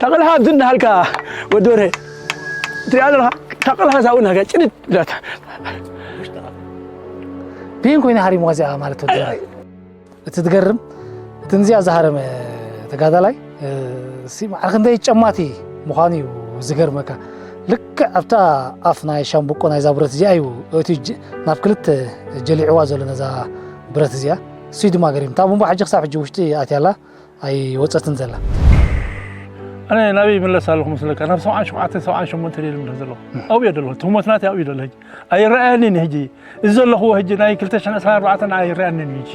ታቐልሃ ኣብዚ እንዳሃልካ ወዲ ወርሄ ትሪኣ ኣለኻ። ታቐልሃ ሳብኡ ናጋ ጭድድ ኢላታ። ቢን ኮይና ሃሪምዋ እዚኣ ማለት ወዲ ወርሄ። እቲ ዝገርም እቲ ንዚኣ ዝሃረመ ተጋዳላይ ሲ ማዕረ ክንደይ ጨማቲ ምዃኑ እዩ ዝገርመካ። ልክዕ ኣብታ ኣፍ ናይ ሻምብቆ ናይዛ ብረት እዚኣ እዩ እቲ ናብ ክልተ ጀሊዕዋ ዘሎ ነዛ ብረት እዚኣ። እሱ ድማ ገሪም እታ ቡምባ ሕጂ ክሳብ ሕጂ ውሽጢ ኣትያ ኣላ። ኣይወፀትን ዘላ። ኣነ ናበይ ይምለስ ኣለኹ መስለካ? ናብ ሰብዓን ሸውዓተን ሰብዓን ሸሞንተን እየ ዝምለስ ዘለኹ። ኣብኡ እየ ዘለኹ። እቲ ህሞት ናተይ ኣብኡ እዩ ዘሎ ሕጂ። ኣይረኣየንን ሕጂ። እዚ ዘለኽዎ ሕጂ ናይ ክልተ ሽሕን ዕስራን ኣርባዕተን ኣይረኣየንን እዩ ሕጂ።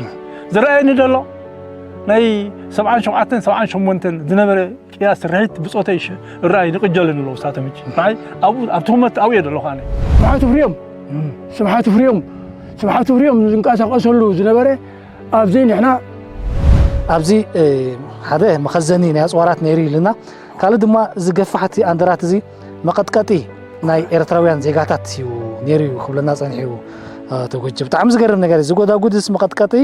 ዝረኣየኒ ዘሎ ናይ ሰብዓን ሸውዓተን ሰብዓን ሸሞንተን ዝነበረ ቅያ ስርሒት ብፆተይ ይረኣይ ይቕጀልን ኣለዉ እሳቶም ሕጂ። ንዓይ ኣብኡ ኣብቲ ህሞት ኣብኡ እየ ዘለኹ ኣነ። ስብሓት ፍርዮም ስብሓት ፍርዮም ስብሓት ፍርዮም ዝንቀሳቐሰሉ ዝነበረ ኣብዚ ንሕና ኣብዚ ሓደ መኸዘኒ ናይ ኣፅዋራት ነይሩ ኢልና፣ ካልእ ድማ እዚ ገፋሕቲ ኣንደራት እዚ መቐጥቀጢ ናይ ኤርትራውያን ዜጋታት እዩ ነይሩ እዩ ክብለና ፀኒሑ እዩ። ተጎጂ ብጣዕሚ ዝገርም ነገር እዩ። እዚ ጎዳጉድስ መቐጥቀጢ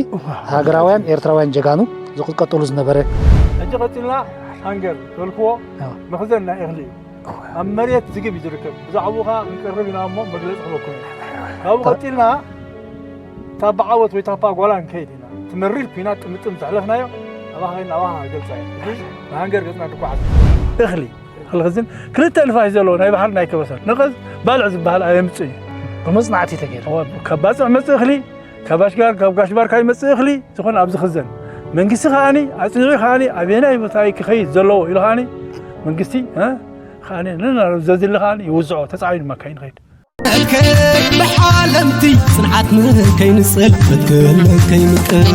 ሃገራውያን ኤርትራውያን ጀጋኑ ዝቕጥቀጥሉ ዝነበረ። ሕጂ ቀፂልና ሃንገር ተልክዎ መኽዘን ናይ እኽሊ እዩ። ኣብ መሬት ዝግብ እዩ ዝርከብ። ብዛዕባኡ ከዓ ክንቀርብ ኢና እሞ መግለፂ ክበኩም ኢና። ካብኡ ቀፂልና ታባ ዓወት ወይ ታባ ጓላ ንከይድ ኢና። እቲ መሪር ኲናት ጥምጥም ዘሕለፍናዮ ኣባኻ ከይድና ኣባኻ ገልፃ ኢና። እዚ ንሃንገር ገፅና ንጓዓዝ። እኽሊ እኽሊ ክዝን ክልተ ንፋሽ ዘለዎ ናይ ባሕሪ ናይ ከበሳን ነቐዝ ባልዕ ዝበሃል ኣየምፅእ እዩ። ብመፅናዕቲ ተገይሩ። ካብ ባፅዕ መፅእ እኽሊ ካብ ኣሽጋር ካብ ጋሽ ባርካ ይመፅእ እኽሊ ዝኾነ ኣብዚ ክዘን መንግስቲ ከዓኒ ኣፅኒዑ ከዓኒ ኣበየናይ ቦታ እዩ ክኸይድ ዘለዎ ኢሉ ከዓኒ መንግስቲ ከዓኒ ነናብ ዘድሊ ከዓኒ ይውዝዖ ተፃዒኑ ድማ ካይን ይኸይድ። መትከል ብሓለምቲ ፅንዓት ንከይንፅል መትከል ከይምቅል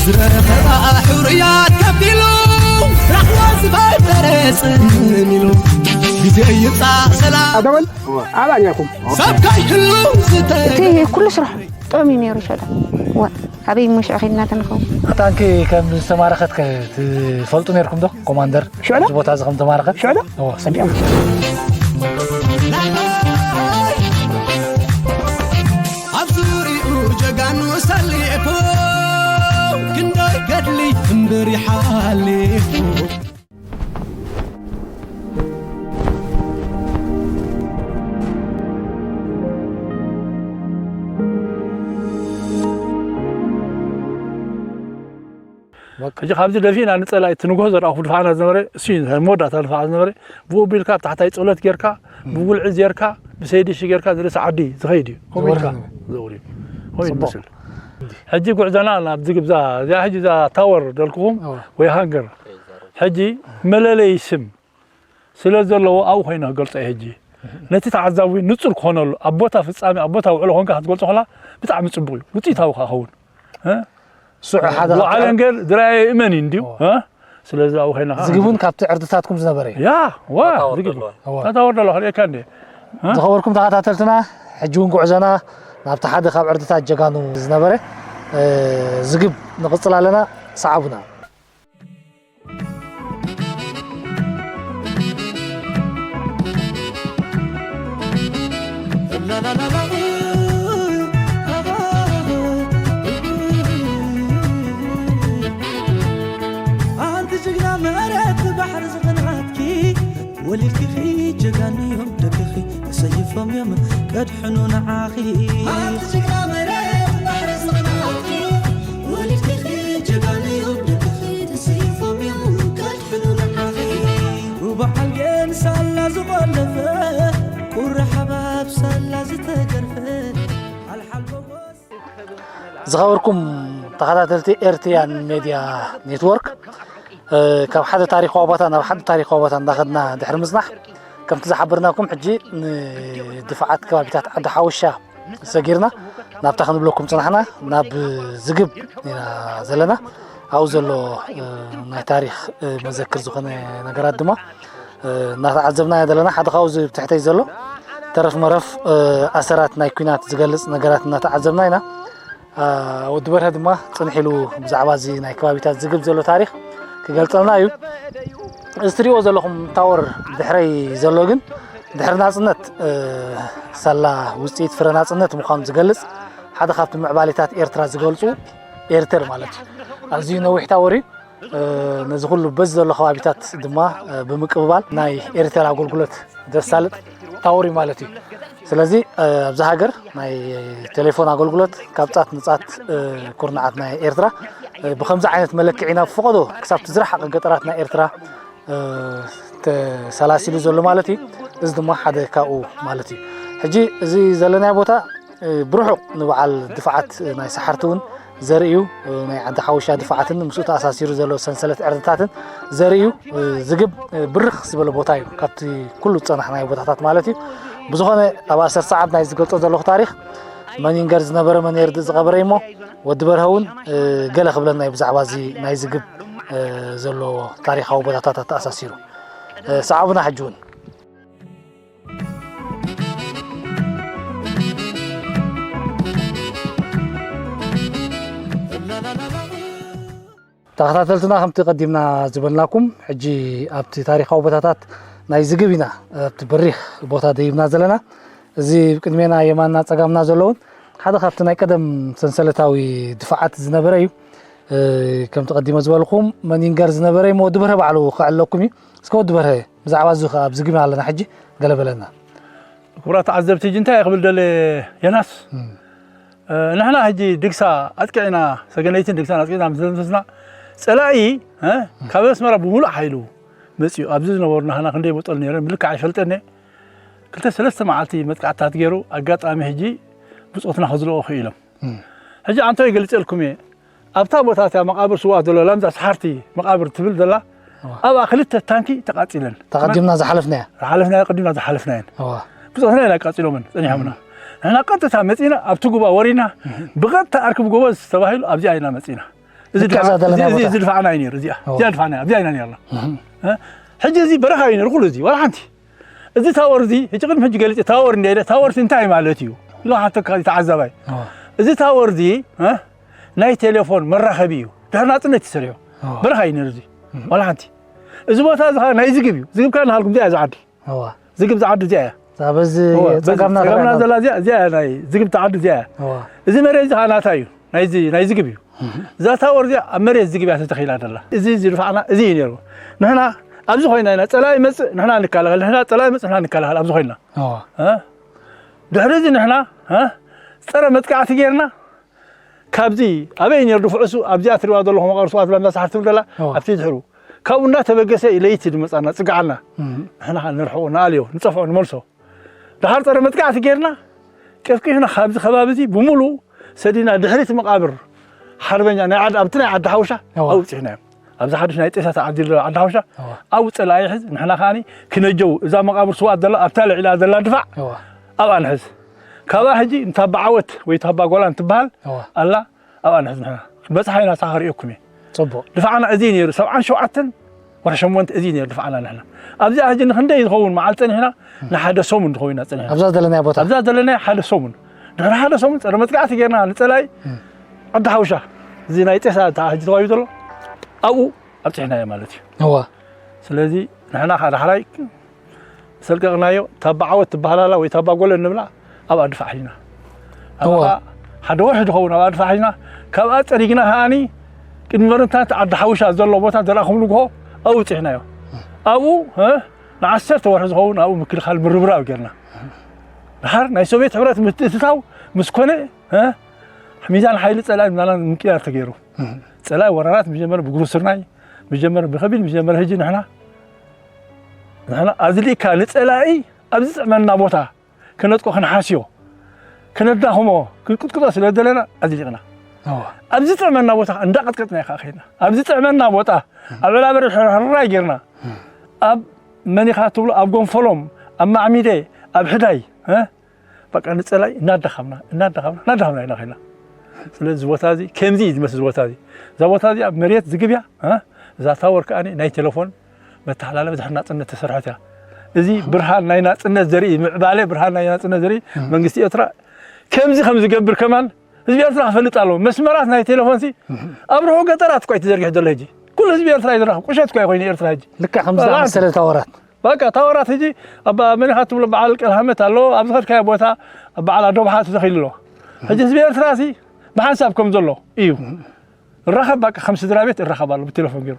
ዝረኸባ ሕሩያት ከፊሉ ራሕዋ ዝበደረ ፅምም ኢሉ ግዜ ይፃእ ሰላም ኣደወል ኣባኛኩም ሰብ ከይህሉ ዝተ እቲ ኩሉ ስራሕ ጥዑም እዩ ነይሩ ሸዳ ወ ኣበይ እሞ ሽዑ ከይድና ተንኸው ታንኪ ከም ዝተማረኸት ከ ትፈልጡ ነርኩም ዶ ኮማንደር ሽዕዳ? እዚ ቦታ እዚ ከም ተማረኸት ሽዕዳ? እዎ። ሰሚዖም ኣብ ዙሪኡ ጀጋኑ ሰሊዕኩ ክንደይ ገድሊ እምብር ይሓሊፉ ሕጂ ካብዚ ደፊእና ንፀላኢ እቲ ንግሆ ዘርኣ ክድፋዕና ዝነበረ እሱ እዩ መወዳእታ ድፋዕ ዝነበረ ብኡ ቢልካ ብታሕታይ ፀሎት ጌርካ ብጉልዒ ጌርካ ብሰይድሽ ጌርካ ዝርእሲ ዓዲ ዝኸይድ እዩ ከምኡ ኢልካ ዘውር እዩ ከምኡ እዩ ዝመስል ሕጂ ጉዕዞና ናብ ዝግብዛ እዚኣ ሕጂ እዛ ታወር ደልኩኹም ወይ ሃንገር ሕጂ መለለይ ስም ስለ ዘለዎ ኣብኡ ኮይነ ክገልጾ እየ ሕጂ ነቲ ተዓዛቢ ንጹር ክኾነሉ ኣብ ቦታ ፍጻሜ ኣብ ቦታ ውዕሎ ኮንካ ክትገልጾ ከላ ብጣዕሚ ጽቡቕ እዩ ውጽኢታዊ ከኸውን ስዑ ሓደ ወዓለ እንገር ዝረኣየ እመን እዩ እንድዩ ስለዚ ኣብኡ ኮይና ዝግቡን ካብቲ ዕርድታትኩም ዝነበረ እዩ ያ ዋ ዝግቡ ታታወር ደሎ ክርእየካ እንደ ዝኸበርኩም ተኸታተልትና ሕጂ እውን ጉዕዞና ናብቲ ሓደ ካብ ዕርድታት ጀጋኑ ዝነበረ ዝግብ ንቕፅል ኣለና ሰዓቡና ኣንቲ ጅግና መሬት ባሕሪ ዝኸንዓትኪ ወሊድኪ ጀጋኑ እዮም ደቅኺ ተሰይፎም እዮም ቀድሕኑ ንዓኺ ኣንቲ ጅግና መሬት ባሕሪ ዝኸንዓትኪ ወሊድኪ ጀጋኑ እዮም ደቅኺ ተሰይፎም እዮም ቀድሕኑ ንዓኺ ሩባ ሓልገን ሳላ ዝቆለፈ ቁሪ ሓባብ ሳላ ዝተገርፈ ሓልሓል ጎቦ ዝኸበርኩም ተኸታተልቲ ኤርትያን ሜድያ ኔትወርክ ካብ ሓደ ታሪኻዊ ቦታ ናብ ሓደ ታሪኻዊ ቦታ እንዳኸድና ድሕሪ ምፅናሕ ከምቲ ዝሓበርናኩም ሕጂ ንድፋዓት ከባቢታት ዓዲ ሓውሻ ሰጊርና ናብታ ክንብለኩም ፅናሕና ናብ ዝግብ ኢና ዘለና ኣብኡ ዘሎ ናይ ታሪክ መዘክር ዝኾነ ነገራት ድማ እናተዓዘብናዮ ዘለና ሓደ ካብኡ እዚ ብትሕተይ ዘሎ ተረፍ መረፍ ኣሰራት ናይ ኲናት ዝገልፅ ነገራት እናተዓዘብና ኢና ወዲ በርሀ ድማ ፅንሕ ኢሉ ብዛዕባ እዚ ናይ ከባቢታት ዝግብ ዘሎ ታሪክ ክገልፀልና እዩ እዚ ትሪእዎ ዘለኹም ታወር ድሕረይ ዘሎ ግን ድሕሪ ናፅነት ሳላ ውፅኢት ፍረ ናፅነት ምዃኑ ዝገልፅ ሓደ ካብቲ ምዕባሌታት ኤርትራ ዝገልፁ ኤርተር ማለት እዩ ኣዝዩ ነዊሕ ታወር እዩ። ነዚ ኩሉ በዚ ዘሎ ከባቢታት ድማ ብምቅብባል ናይ ኤርቴል ኣገልግሎት ዘሳልጥ ታወር እዩ ማለት እዩ። ስለዚ ኣብዚ ሃገር ናይ ቴሌፎን ኣገልግሎት ካብ ጫፍ ንጫፍ ኩርናዓት ናይ ኤርትራ ብከምዚ ዓይነት መለክዒ ናብ ፈቐዶ ክሳብ ዝረሓቐ ገጠራት ናይ ኤርትራ ተሰላሲሉ ዘሎ ማለት እዩ። እዚ ድማ ሓደ ካብኡ ማለት እዩ። ሕጂ እዚ ዘለናዮ ቦታ ብርሑቕ ንበዓል ድፍዓት ናይ ሰሓርቲ እውን ዘርኢ እዩ። ናይ ዓዲ ሓውሻ ድፍዓትን ምስኡ ተኣሳሲሩ ዘሎ ሰንሰለት ዕርድታትን ዘርኢ እዩ። ዝግብ ብርኽ ዝበለ ቦታ እዩ ካብቲ ኩሉ ዝፀናሕናዮ ቦታታት ማለት እዩ። ብዝኾነ ኣብ ኣሰርተ ሰዓት ናይ ዝገልጾ ዘለኹ ታሪኽ መን ይንገር ዝነበረ መን የርድእ ዝቐበረ እሞ ወዲ በርሀ እውን ገለ ክብለና እዩ ብዛዕባ እዚ ናይ ዝግብ ዘሎ ታሪኻዊ ቦታታት ኣተኣሳሲሩ። ሰዓቡና ሕጂ እውን። ተኸታተልትና ከምቲ ቀዲምና ዝበልናኩም ሕጂ ኣብቲ ታሪኻዊ ቦታታት ናይ ዝግብ ኢና ኣብቲ በሪኽ ቦታ ደይብና ዘለና። እዚ ብቅድሜና የማንና ጸጋምና ዘሎ እውን ሓደ ካብቲ ናይ ቀደም ሰንሰለታዊ ድፋዓት ዝነበረ እዩ። ከምቲ ቀዲመ ዝበልኩም መን ይንገር ዝነበረ እዩ፣ ወዲ በርሀ ባዕሉ ክዕለኩም እዩ። እስከ ወዲ በርሀ ብዛዕባ እዚ ኣብ ዝግብና ኣለና ሕጂ ገለ በለና። ክቡራት ተዓዘብቲ ሕጂ እንታይ ክብል ደለ ዮናስ፣ ንሕና ሕጂ ድግሳ ኣጥቂዕና፣ ሰገነይትን ድግሳን ኣጥቂዕና ምስ ደምሰስና ጸላኢ ካብ ኣስመራ ብምሉእ ሓይሉ መጺኡ ኣብዚ ዝነበሩ ናህና ክንደይ መጠሉ ነይረ ምልክዕ ኣይፈልጠን። ክልተ ሰለስተ መዓልቲ መጥቃዕትታት ገይሩ ኣጋጣሚ ሕጂ ብጾትና ክዝለቑ ክኢሎም። ሕጂ ኣንቶ ይገልጸልኩም እየ። ኣብታ ቦታ እታ መቃብር ስዋ ዘሎ ላምዛ ሰሓርቲ መቃብር ትብል ዘላ ኣብኣ ክልተ ታንኪ ተቃጺለን። ተቐዲምና ዝሓለፍናያ። ዝሓለፍናያ፣ ቀዲምና ዝሓለፍናየን። ብጾትና ኢና ኣቃጺሎምን ጸኒሖምና። ንሕና ቀጥታ መጺና ኣብቲ ጉባ ወሪና ብቐጥታ ኣርክብ ጎበዝ ተባሂሉ ኣብዚኣ ኢና መጺና። እዚ ልክዕ እዛ ዘለና እዚ ቦታ። እዚ ድፋዕና እዩ ነይሩ። እዚኣ እዚኣ ድፋዕና ኣብዚኣ ኢና ነርና። ሕጂ እዚ በረኻ እዩ ነይሩ ኩሉ እዚ ዋላ ሓንቲ። እዚ ታወር እዚ ሕጂ ቅድሚ ሕጂ ገሊጸ ታወር እንደ ኢለ ታወር እንታይ ማለት እዩ? ኢሉ ሓተካ ተዓዛባይ። እዚ ታወር እዚ ናይ ቴሌፎን መራኸቢ እዩ። ድሕሪ ናጽነት ተሰሪሑ በረኻ እዩ ነይሩ እዚ ዋላ ሓንቲ። እዚ ቦታ እዚ ናይ ዝግብ እዩ። ዝግብ ካን ሃልኩም እዚኣ ዝዓዲ ዝግብ ዝዓዲ እዚኣ እያ። በዚ ጸጋምና ጸጋምና ዘላ እዚኣ እዚኣ ናይ ዝግብ ተዓዲ እዚኣ እያ። እዚ መሬት እዚ ናታ እዩ። ናይዚ ናይ ዝግብ እዩ። እዛ ታወር እዚኣ ኣብ መሬት ዝግብ እያ ተተኺላ ዘላ። እዚ ዝድፋዕና እዚ እዩ ነይሩ። ንሕና ኣብዚ ኮይና ኢና ጸላኢ መጽእ ንሕና ንከላኸል፣ ንሕና ጸላኢ መጽእ ንሕና ንከላኸል ኣብዚ ኮይና። ድሕሪ እዚ ንሕና ጸረ መጥቃዕቲ ጌርና ካብዚ ኣበይ ነይሩ ድፍዕሱ ኣብዚኣ ትሪዋ ዘለኹም መቐርሱ ኣትላ እንዳሳሕር ትብል ዘላ ኣብቲ ድሕሩ ካብኡ እንዳተበገሰ እዩ ለይቲ ድመጻና ጽግዓልና። ንሕና ንርሕቑ ንኣልዮ ንጸፍዖ ንመልሶ። ደሓር ጸረ መጥቃዕቲ ጌርና ቀፍቂፍና ካብዚ ከባቢ እዚ ብምሉእ ሰዲና ድሕሪት መቃብር ሓርበኛ ናይ ዓዲ ኣብቲ ናይ ዓዲ ሓውሻ ኣውጺሕናዮም። ኣብዚ ሓድሽ ናይ ጤሳ ተዓዲሉ ዘሎ ዓዲ ሓውሻ ኣብኡ ጸላኢ ይሕዝ ንሕና ከዓኒ ክነጀው እዛ መቃብር ስዋት ዘላ ኣብታ ልዕላ ዘላ ድፋዕ ኣብኣ ንሕዝ። ካብኣ ሕጂ እንታ በዓወት ወይ ታባ ጎላን ትበሃል ኣላ ኣብኣ ንሕዝ ንሕና በጽሓ ኢና ሳኸ ርእየኩም እየ። ጽቡቕ። ድፋዕና እዚ ነይሩ ሰብዓን ሸውዓተን ወርሒ ሸሞንተ እዚ ነይሩ ድፋዕና ንሕና። ኣብዚኣ ሕጂ ንክንደይ ዝኸውን መዓል ጸኒሕና ንሓደ ሰሙን ዝኸውን ኢና ጸኒሕና። ኣብዛ ዘለናያ ቦታ። ኣብዛ ዘለናያ ሓደ ሰሙን ድሕሪ ሓደ ሰሙን ጸረ መጥቃዕቲ ጌርና ንጸላይ ዓዲ ሓውሻ እዚ ናይ ጤሳ ተባሂሉ ተባሂሉ ዘሎ ኣብኡ ኣብጺሕናዮ ማለት እዩ። እዋ። ስለዚ ንሕና ከዓ ዳሕራይ ሰልቀቕናዮ። ታባ ዓወት ትበሃል ኣላ ወይ ታባ ጎለ እንብላ ኣብኣ ድፋዕ ሒዝና ኣብኣ ሓደ ወርሒ ዝኸውን ኣብኣ ድፋዕ ሒዝና ካብኣ ፀሪግና ከዓኒ ቅድሚ መረንታን ዓዲ ሓውሻ ዘሎ ቦታ ዘርኣኹም ንግሆ ኣብኡ ብፂሕናዮ። ኣብኡ ንዓሰርተ ወርሒ ዝኸውን ኣብኡ ምክልኻል ምርብራብ ጌርና። ድሓር ናይ ሶቪየት ሕብረት ምትእትታው ምስ ኮነ ሚዛን ሓይሊ ፀላኢ ምናና ምቅያር ተገይሩ። ፀላኢ ወራራት ምስ ጀመረ ብግሩስርናይ ምስ ጀመረ ብኸቢድ ምስ ጀመረ ሕጂ ንሕና ንሕና ኣዝሊእካ ንጸላኢ ኣብ ዝጥዕመና ቦታ ክነጥቆ ክንሓስዮ ክነዳኽሞ ክንቅጥቅጦ ስለ ዝደለና ኣዝሊቕና ኣብ ዝጥዕመና ቦታ እንዳቐጥቀጥና ኢኻ ኸይድና ኣብ ዝጥዕመና ቦታ ኣብ ዕላበሪ ሕራይ ጌርና ኣብ መኒኻ ትብሎ ኣብ ጎንፈሎም ኣብ ማዕሚደ ኣብ ሕዳይ በቃ ንጸላኢ እናዳኸምና እናዳኸምና እናዳኸምና ኢና ኸይድና። ስለዚ እዚ ቦታ እዚ ከምዚ እዩ ዝመስል እዚ ቦታ እዚ። እዛ ቦታ እዚኣ መሬት ዝግብያ እዛ ታወር ከኣ ናይ ቴሌፎን መተሓላለፊ ድሕሪ ናጽነት ተሰርሐት እያ። እዚ ብርሃን ናይ ናጽነት ዘርኢ ምዕባለ ብርሃን ናይ ናጽነት ዘርኢ መንግስቲ ኤርትራ ከምዚ ከም ዝገብር ከማን ህዝቢ ኤርትራ ክፈልጥ ኣለዎ። መስመራት ናይ ቴሌፎን ሲ ኣብ ርሑቕ ገጠራት እኳ እዩ ተዘርጊሑ ዘሎ ሕጂ። ኩሉ ህዝቢ ኤርትራ እዩ ዝረኽብ። ቁሸት እኳ ይኮይኑ ኤርትራ ሕጂ። ልክዕ ከምዚ ዝኣመሰለ ታወራት። በቃ ታወራት ሕጂ ኣብ መኒኻ ትብሎ በዓል ቀልሃመት ኣሎ ኣብ ዝኸድካዮ ቦታ በዓል ኣዶ ብሓት ተኺሉ ኣሎ። ሕጂ ህዝቢ ኤርትራ ሲ ብሓንሳብ ከም ዘሎ እዩ። ንራኸብ፣ በቃ ከም ስድራ ቤት እራኸብ ኣሎ ብቴሌፎን ገይሩ።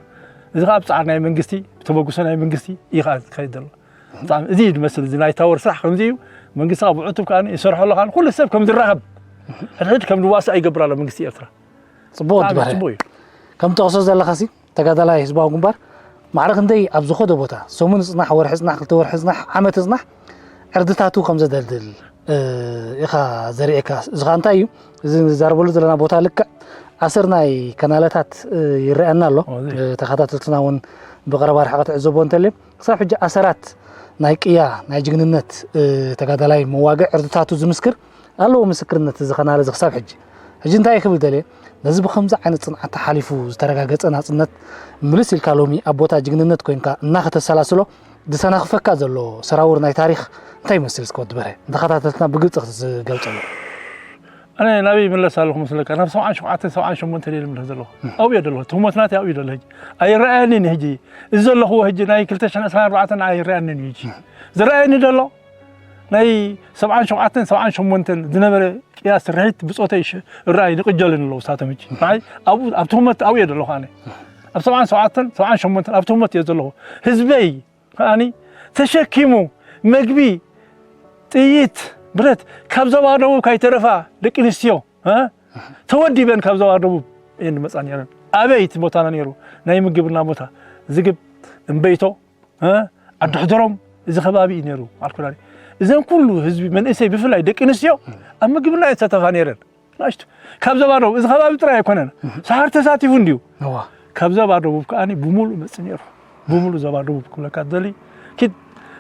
እዚ ከዓ ብፃዕሪ ናይ መንግስቲ፣ ብተበግሶ ናይ መንግስቲ እዩ ከዓ ዝኸይድ ዘሎ። ብጣዕሚ እዚ እዩ ዝመስል፣ እዚ ናይ ታወር ስራሕ ከምዚ እዩ። መንግስቲ ከዓ ብዕቱብ ከዓ ይሰርሖ ኣሎ፣ ከዓ ኩሉ ሰብ ከም ዝራኸብ፣ ሕድሕድ ከም ዝዋሳእ ይገብር ኣሎ መንግስቲ ኤርትራ። ጽቡቕ ብጣዕሚ ትበሃል። ጽቡቕ እዩ። ከም ትጠቕሶ ዘለኻሲ፣ ተጋዳላይ ህዝባዊ ግንባር ማዕረ ክንደይ ኣብ ዝኾዶ ቦታ፣ ሰሙን ጽናሕ፣ ወርሒ ጽናሕ፣ ክልተ ወርሒ ጽናሕ፣ ዓመት ጽናሕ፣ ዕርድታቱ ከም ዘደልድል፣ እ፣ ኢኻ ዘርእየካ። እዚ ኸኣ እንታይ እዩ? እዚ ንዛረበሉ ዘለና ቦታ ልክዕ ኣሰር ናይ ከናለታት፣ እ፣ ይረኣየና ኣሎ። ኦ፣ እዚ። እ፣ ተኸታተልትና እውን ብቐረባ ርሕቐት ዕዘቦ እንተልዮም፣ ክሳብ ሕጂ ኣሰራት ናይ ቅያ፣ ናይ ጅግንነት፣ እ፣ ተጋዳላይ መዋግዕ ዕርድታቱ ዝምስክር ኣለዎ ምስክርነት እዚ ኸናለ እዚ ክሳብ ሕጂ። ሕጂ እንታይ ክብል ደልየ? ነዚ ብኸምዚ ዓይነት ጽንዓት ተሓሊፉ ዝተረጋገጸ ናጽነት ምልስ ኢልካ ሎሚ ኣብ ቦታ ጅግንነት ኮይንካ እናኸተሰላስሎ ዝሰናኽፈካ ዘሎ ሰራውር ናይ ታሪኽ እንታይ ይመስል? እስከ ወዲ በርሀ፣ ንተኸታተልትና ብግልጺ ክትገልጸሉ። ኣነ ናበይ ይምለስ ኣለኹ መስለካ? ናብ ሰብዓን ሸውዓተን፣ ሰብዓን ሸሞንተን እየ ዝምለስ ዘለኹ። ኣብኡ እየ ዘለኹ። እቲ ህሞት ናተይ ኣብኡ እዩ ዘሎ ሕጂ። ኣይረኣየንን እዩ ሕጂ። እዚ ዘለኽዎ ሕጂ ናይ ክልተ ሽሕን ዕስራን ኣርባዕተን ኣይረኣየንን እዩ ሕጂ። ዝረኣየኒ ዘሎ ናይ ሰብዓን ሸውዓተን፣ ሰብዓን ሸሞንተን ዝነበረ ቅያ ስርሒት ብጾተይ ይሽ-፣ ይረኣይ፣ ይቕጀልን ኣለዉ። ንሳቶም ሕጂ ንዓይ ኣብኡ፣ ኣብቲ ህሞት ኣብኡ እየ ዘለኹ ኣነ። ኣብ ሰብዓን ሸውዓተን፣ ሰብዓን ሸሞንተን ኣብቲ ህሞት እየ ዘለኹ። ህዝበይ ከኣኒ ተሸኪሙ መግቢ፣ ጥይት፣ ብረት ካብ ዞባ ደቡብ ካይተረፋ ደቂ ኣንስትዮ፣ እ፣ ተወዲበን ካብ ዞባ ደቡብ እየን ዝመጻ ነይረን። ኣበይ እቲ ቦታና ነይሩ? ናይ ምግብና ቦታ ዝግብ፣ እምበይቶ፣ እ፣ ዓዲ ሕደሮም፣ እዚ ከባቢ እዩ ነይሩ። ኣልኩዳሪ፣ እዘን ኩሉ ህዝቢ፣ መንእሰይ፣ ብፍላይ ደቂ ኣንስትዮ ኣብ ምግብና እየን ዝሳተፋ ነይረን። ንኣሽቱ ካብ ዞባ ደቡብ፣ እዚ ከባቢ ጥራይ ኣይኮነን፣ ሰሃር ተሳቲፉ እንድዩ። እዋ። ካብ ዞባ ደቡብ ከኣ ብሙሉእ መጽእ ነይሩ። ብሙሉእ ዞባ ደቡብ ክብለካ ዝደሊ፣ ኪድ፣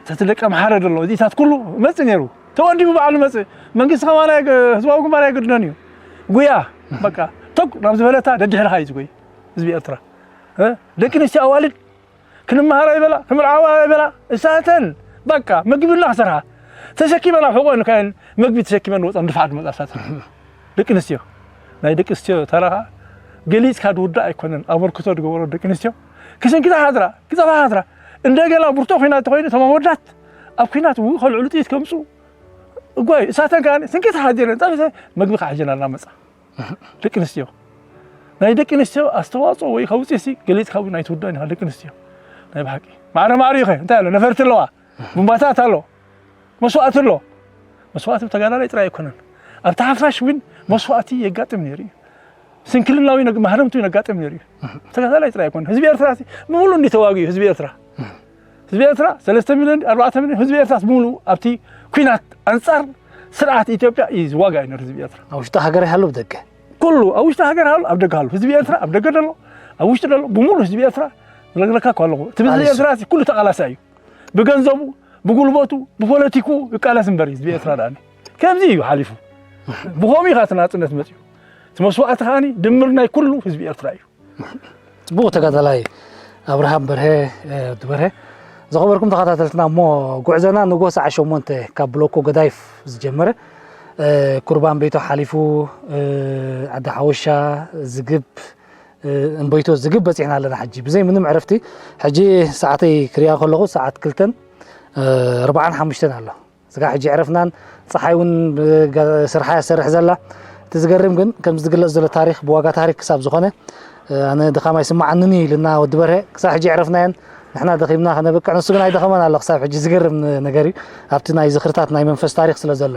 እቲ ደቂ ኣምሓረ ዘሎ፣ እዚታት ኩሉ መጽእ ነይሩ። ተወዲቡ ባዕሉ መጽእ። መንግስቲ ከማን ኣይ-፣ ህዝባዊ ግንባር ኣይገድዶን እዩ። ጉያ፣ በቃ፣ ቶግ ናብ ዝበለታ ደድሕርኻ እዩ ዝጎይ ህዝቢ ኤርትራ። እ? ደቂ ኣንስትዮ ኣዋልድ ክንመሃር ኣይበላ፣ ክምርዓዋ ኣይበላ፣ እሳተን በቃ ምግቢ እናኽሰርሓ ተሰኪመን ኣብ ሕቖን ካየን መግቢ ተሰኪመን ዝወፃ ንድፋዕ ዝመፃ እሳተን። ደቂ ኣንስትዮ፣ ናይ ደቂ ኣንስትዮ ተራ ኸዓ ገሊፅካ ዝውዳእ ኣይኮነን። ኣበርክቶ ዝገበሮ ደቂ ኣንስትዮ ክስንክታ ሓድራ፣ ክፀባ ሓድራ፣ እንደገና ብርቱዕ ኲናት ተኾይኑ እቶም ኣወዳት ኣብ ኲናት ውግእ ከልዕሉ ጥይት ከምፁ እጓይ፣ እሳተን ከዓ ስንክታ ሓዲረን ፀብሰ መግቢ ከዓ ሒዘናልና መፃ። ደቂ ኣንስትዮ፣ ናይ ደቂ ኣንስትዮ ኣስተዋፅኦ ወይ ከውፅእሲ ገሊፅካ እውን ኣይትውዳእን ኢኻ። ደቂ ኣንስትዮ ናይ ብሓቂ ማዕረ ማዕሪኡ ኸ እንታይ ኣሎ? ነፈርቲ ኣለዋ፣ ቡምባታት ኣሎ፣ መስዋእቲ ኣሎ። መስዋእቲ ብተጋዳላይ ጥራይ ኣይኮነን። ኣብቲ ሓፋሽ እውን መስዋእቲ የጋጥም ነይሩ እዩ። ስንክልናዊ ነግ-፣ ማህረምቲ እውን የጋጥም ነይሩ እዩ። ተጋዳላይ ጥራይ ኣይኮነን። ህዝቢ ኤርትራ ሲ ብምሉእ እንዲ ተዋጊኡ ህዝቢ ኤርትራ። ህዝቢ ኤርትራ ሰለስተ ሚልዮን፣ ኣርባዕተ ሚልዮን ህዝቢ ኤርትራ ብምሉእ ኣብቲ ኲናት ኣንጻር ስርዓት ኢትዮጵያ እዩ ዝዋጋእ ነይሩ ህዝቢ ኤርትራ። ኣብ ውሽጢ ሃገር ይሃሉ ብደገ። ኩሉ ኣብ ውሽጢ ሃገር ሃሉ፣ ኣብ ደገ ሃሉ። ህዝቢ ኤርትራ ኣብ ደገ ደሎ፣ ኣብ ውሽጢ ደሎ፣ ብምሉእ ህዝቢ ኤርትራ ዝነግረካ እኮ ኣለኹ። እቲ ህዝቢ ቃሊሱ። ኤርትራ ሲ ኩሉ ተቓላሳይ እዩ። ብገንዘቡ፣ ብጉልበቱ፣ ብፖለቲኩ ይቃለስ እምበር ህዝቢ ኤርትራ ደኣ። ከምዚ እዩ ሓሊፉ። ብኸምኡ እዩ ኸኣ እቲ ናጽነት መጺኡ። እቲ መስዋእቲ ከኣኒ ድምር ናይ ኩሉ ህዝቢ ኤርትራ እዩ። ጽቡቕ ተጋዳላይ ኣብርሃም በርሀ፣ እ፣ ወዲ በርሀ፣ ዝኸበርኩም ተኸታተልትና፣ እሞ ጉዕዞና ንግሆ ሰዓት ሸሞንተ ካብ ብሎኮ ገዳይፍ ዝጀመረ፣ እ፣ ኩርባን ቤቶ ሓሊፉ፣ እ፣ ዓዲ ሓወሻ፣ ዝግብ፣ እ፣ እምበይቶ ዝግብ በጺሕና ኣለና። ሕጂ ብዘይ ምንም ዕረፍቲ፣ ሕጂ ሰዓተይ ክሪኣ ከለኹ ሰዓት ክልተን፣ እ፣ ኣርባዓን ሓሙሽተን ኣሎ። ስጋ ሕጂ ዕረፍናን፣ ጸሓይ እውን ብጋ-፣ ስርሓ እያ ትሰርሕ ዘላ። እቲ ዝገርም ግን፣ ከምዚ ዝግለጽ ዘሎ ታሪኽ ብዋጋ ታሪኽ ክሳብ ዝኾነ፣ እ፣ ኣነ ድኻም ኣይስምዓንን እዩ ኢልና ወዲ በርሀ። ክሳብ ሕጂ ዕረፍናየን፣ ንሕና ደኺምና ከነበቅዕ፣ ንሱ ግን ኣይደኸመን ኣሎ ክሳብ ሕጂ። ዝገርም ነ-፣ ነገር እዩ። ኣብቲ ናይ ዝኽርታት ናይ መንፈስ ታሪኽ ስለ ዘሎ።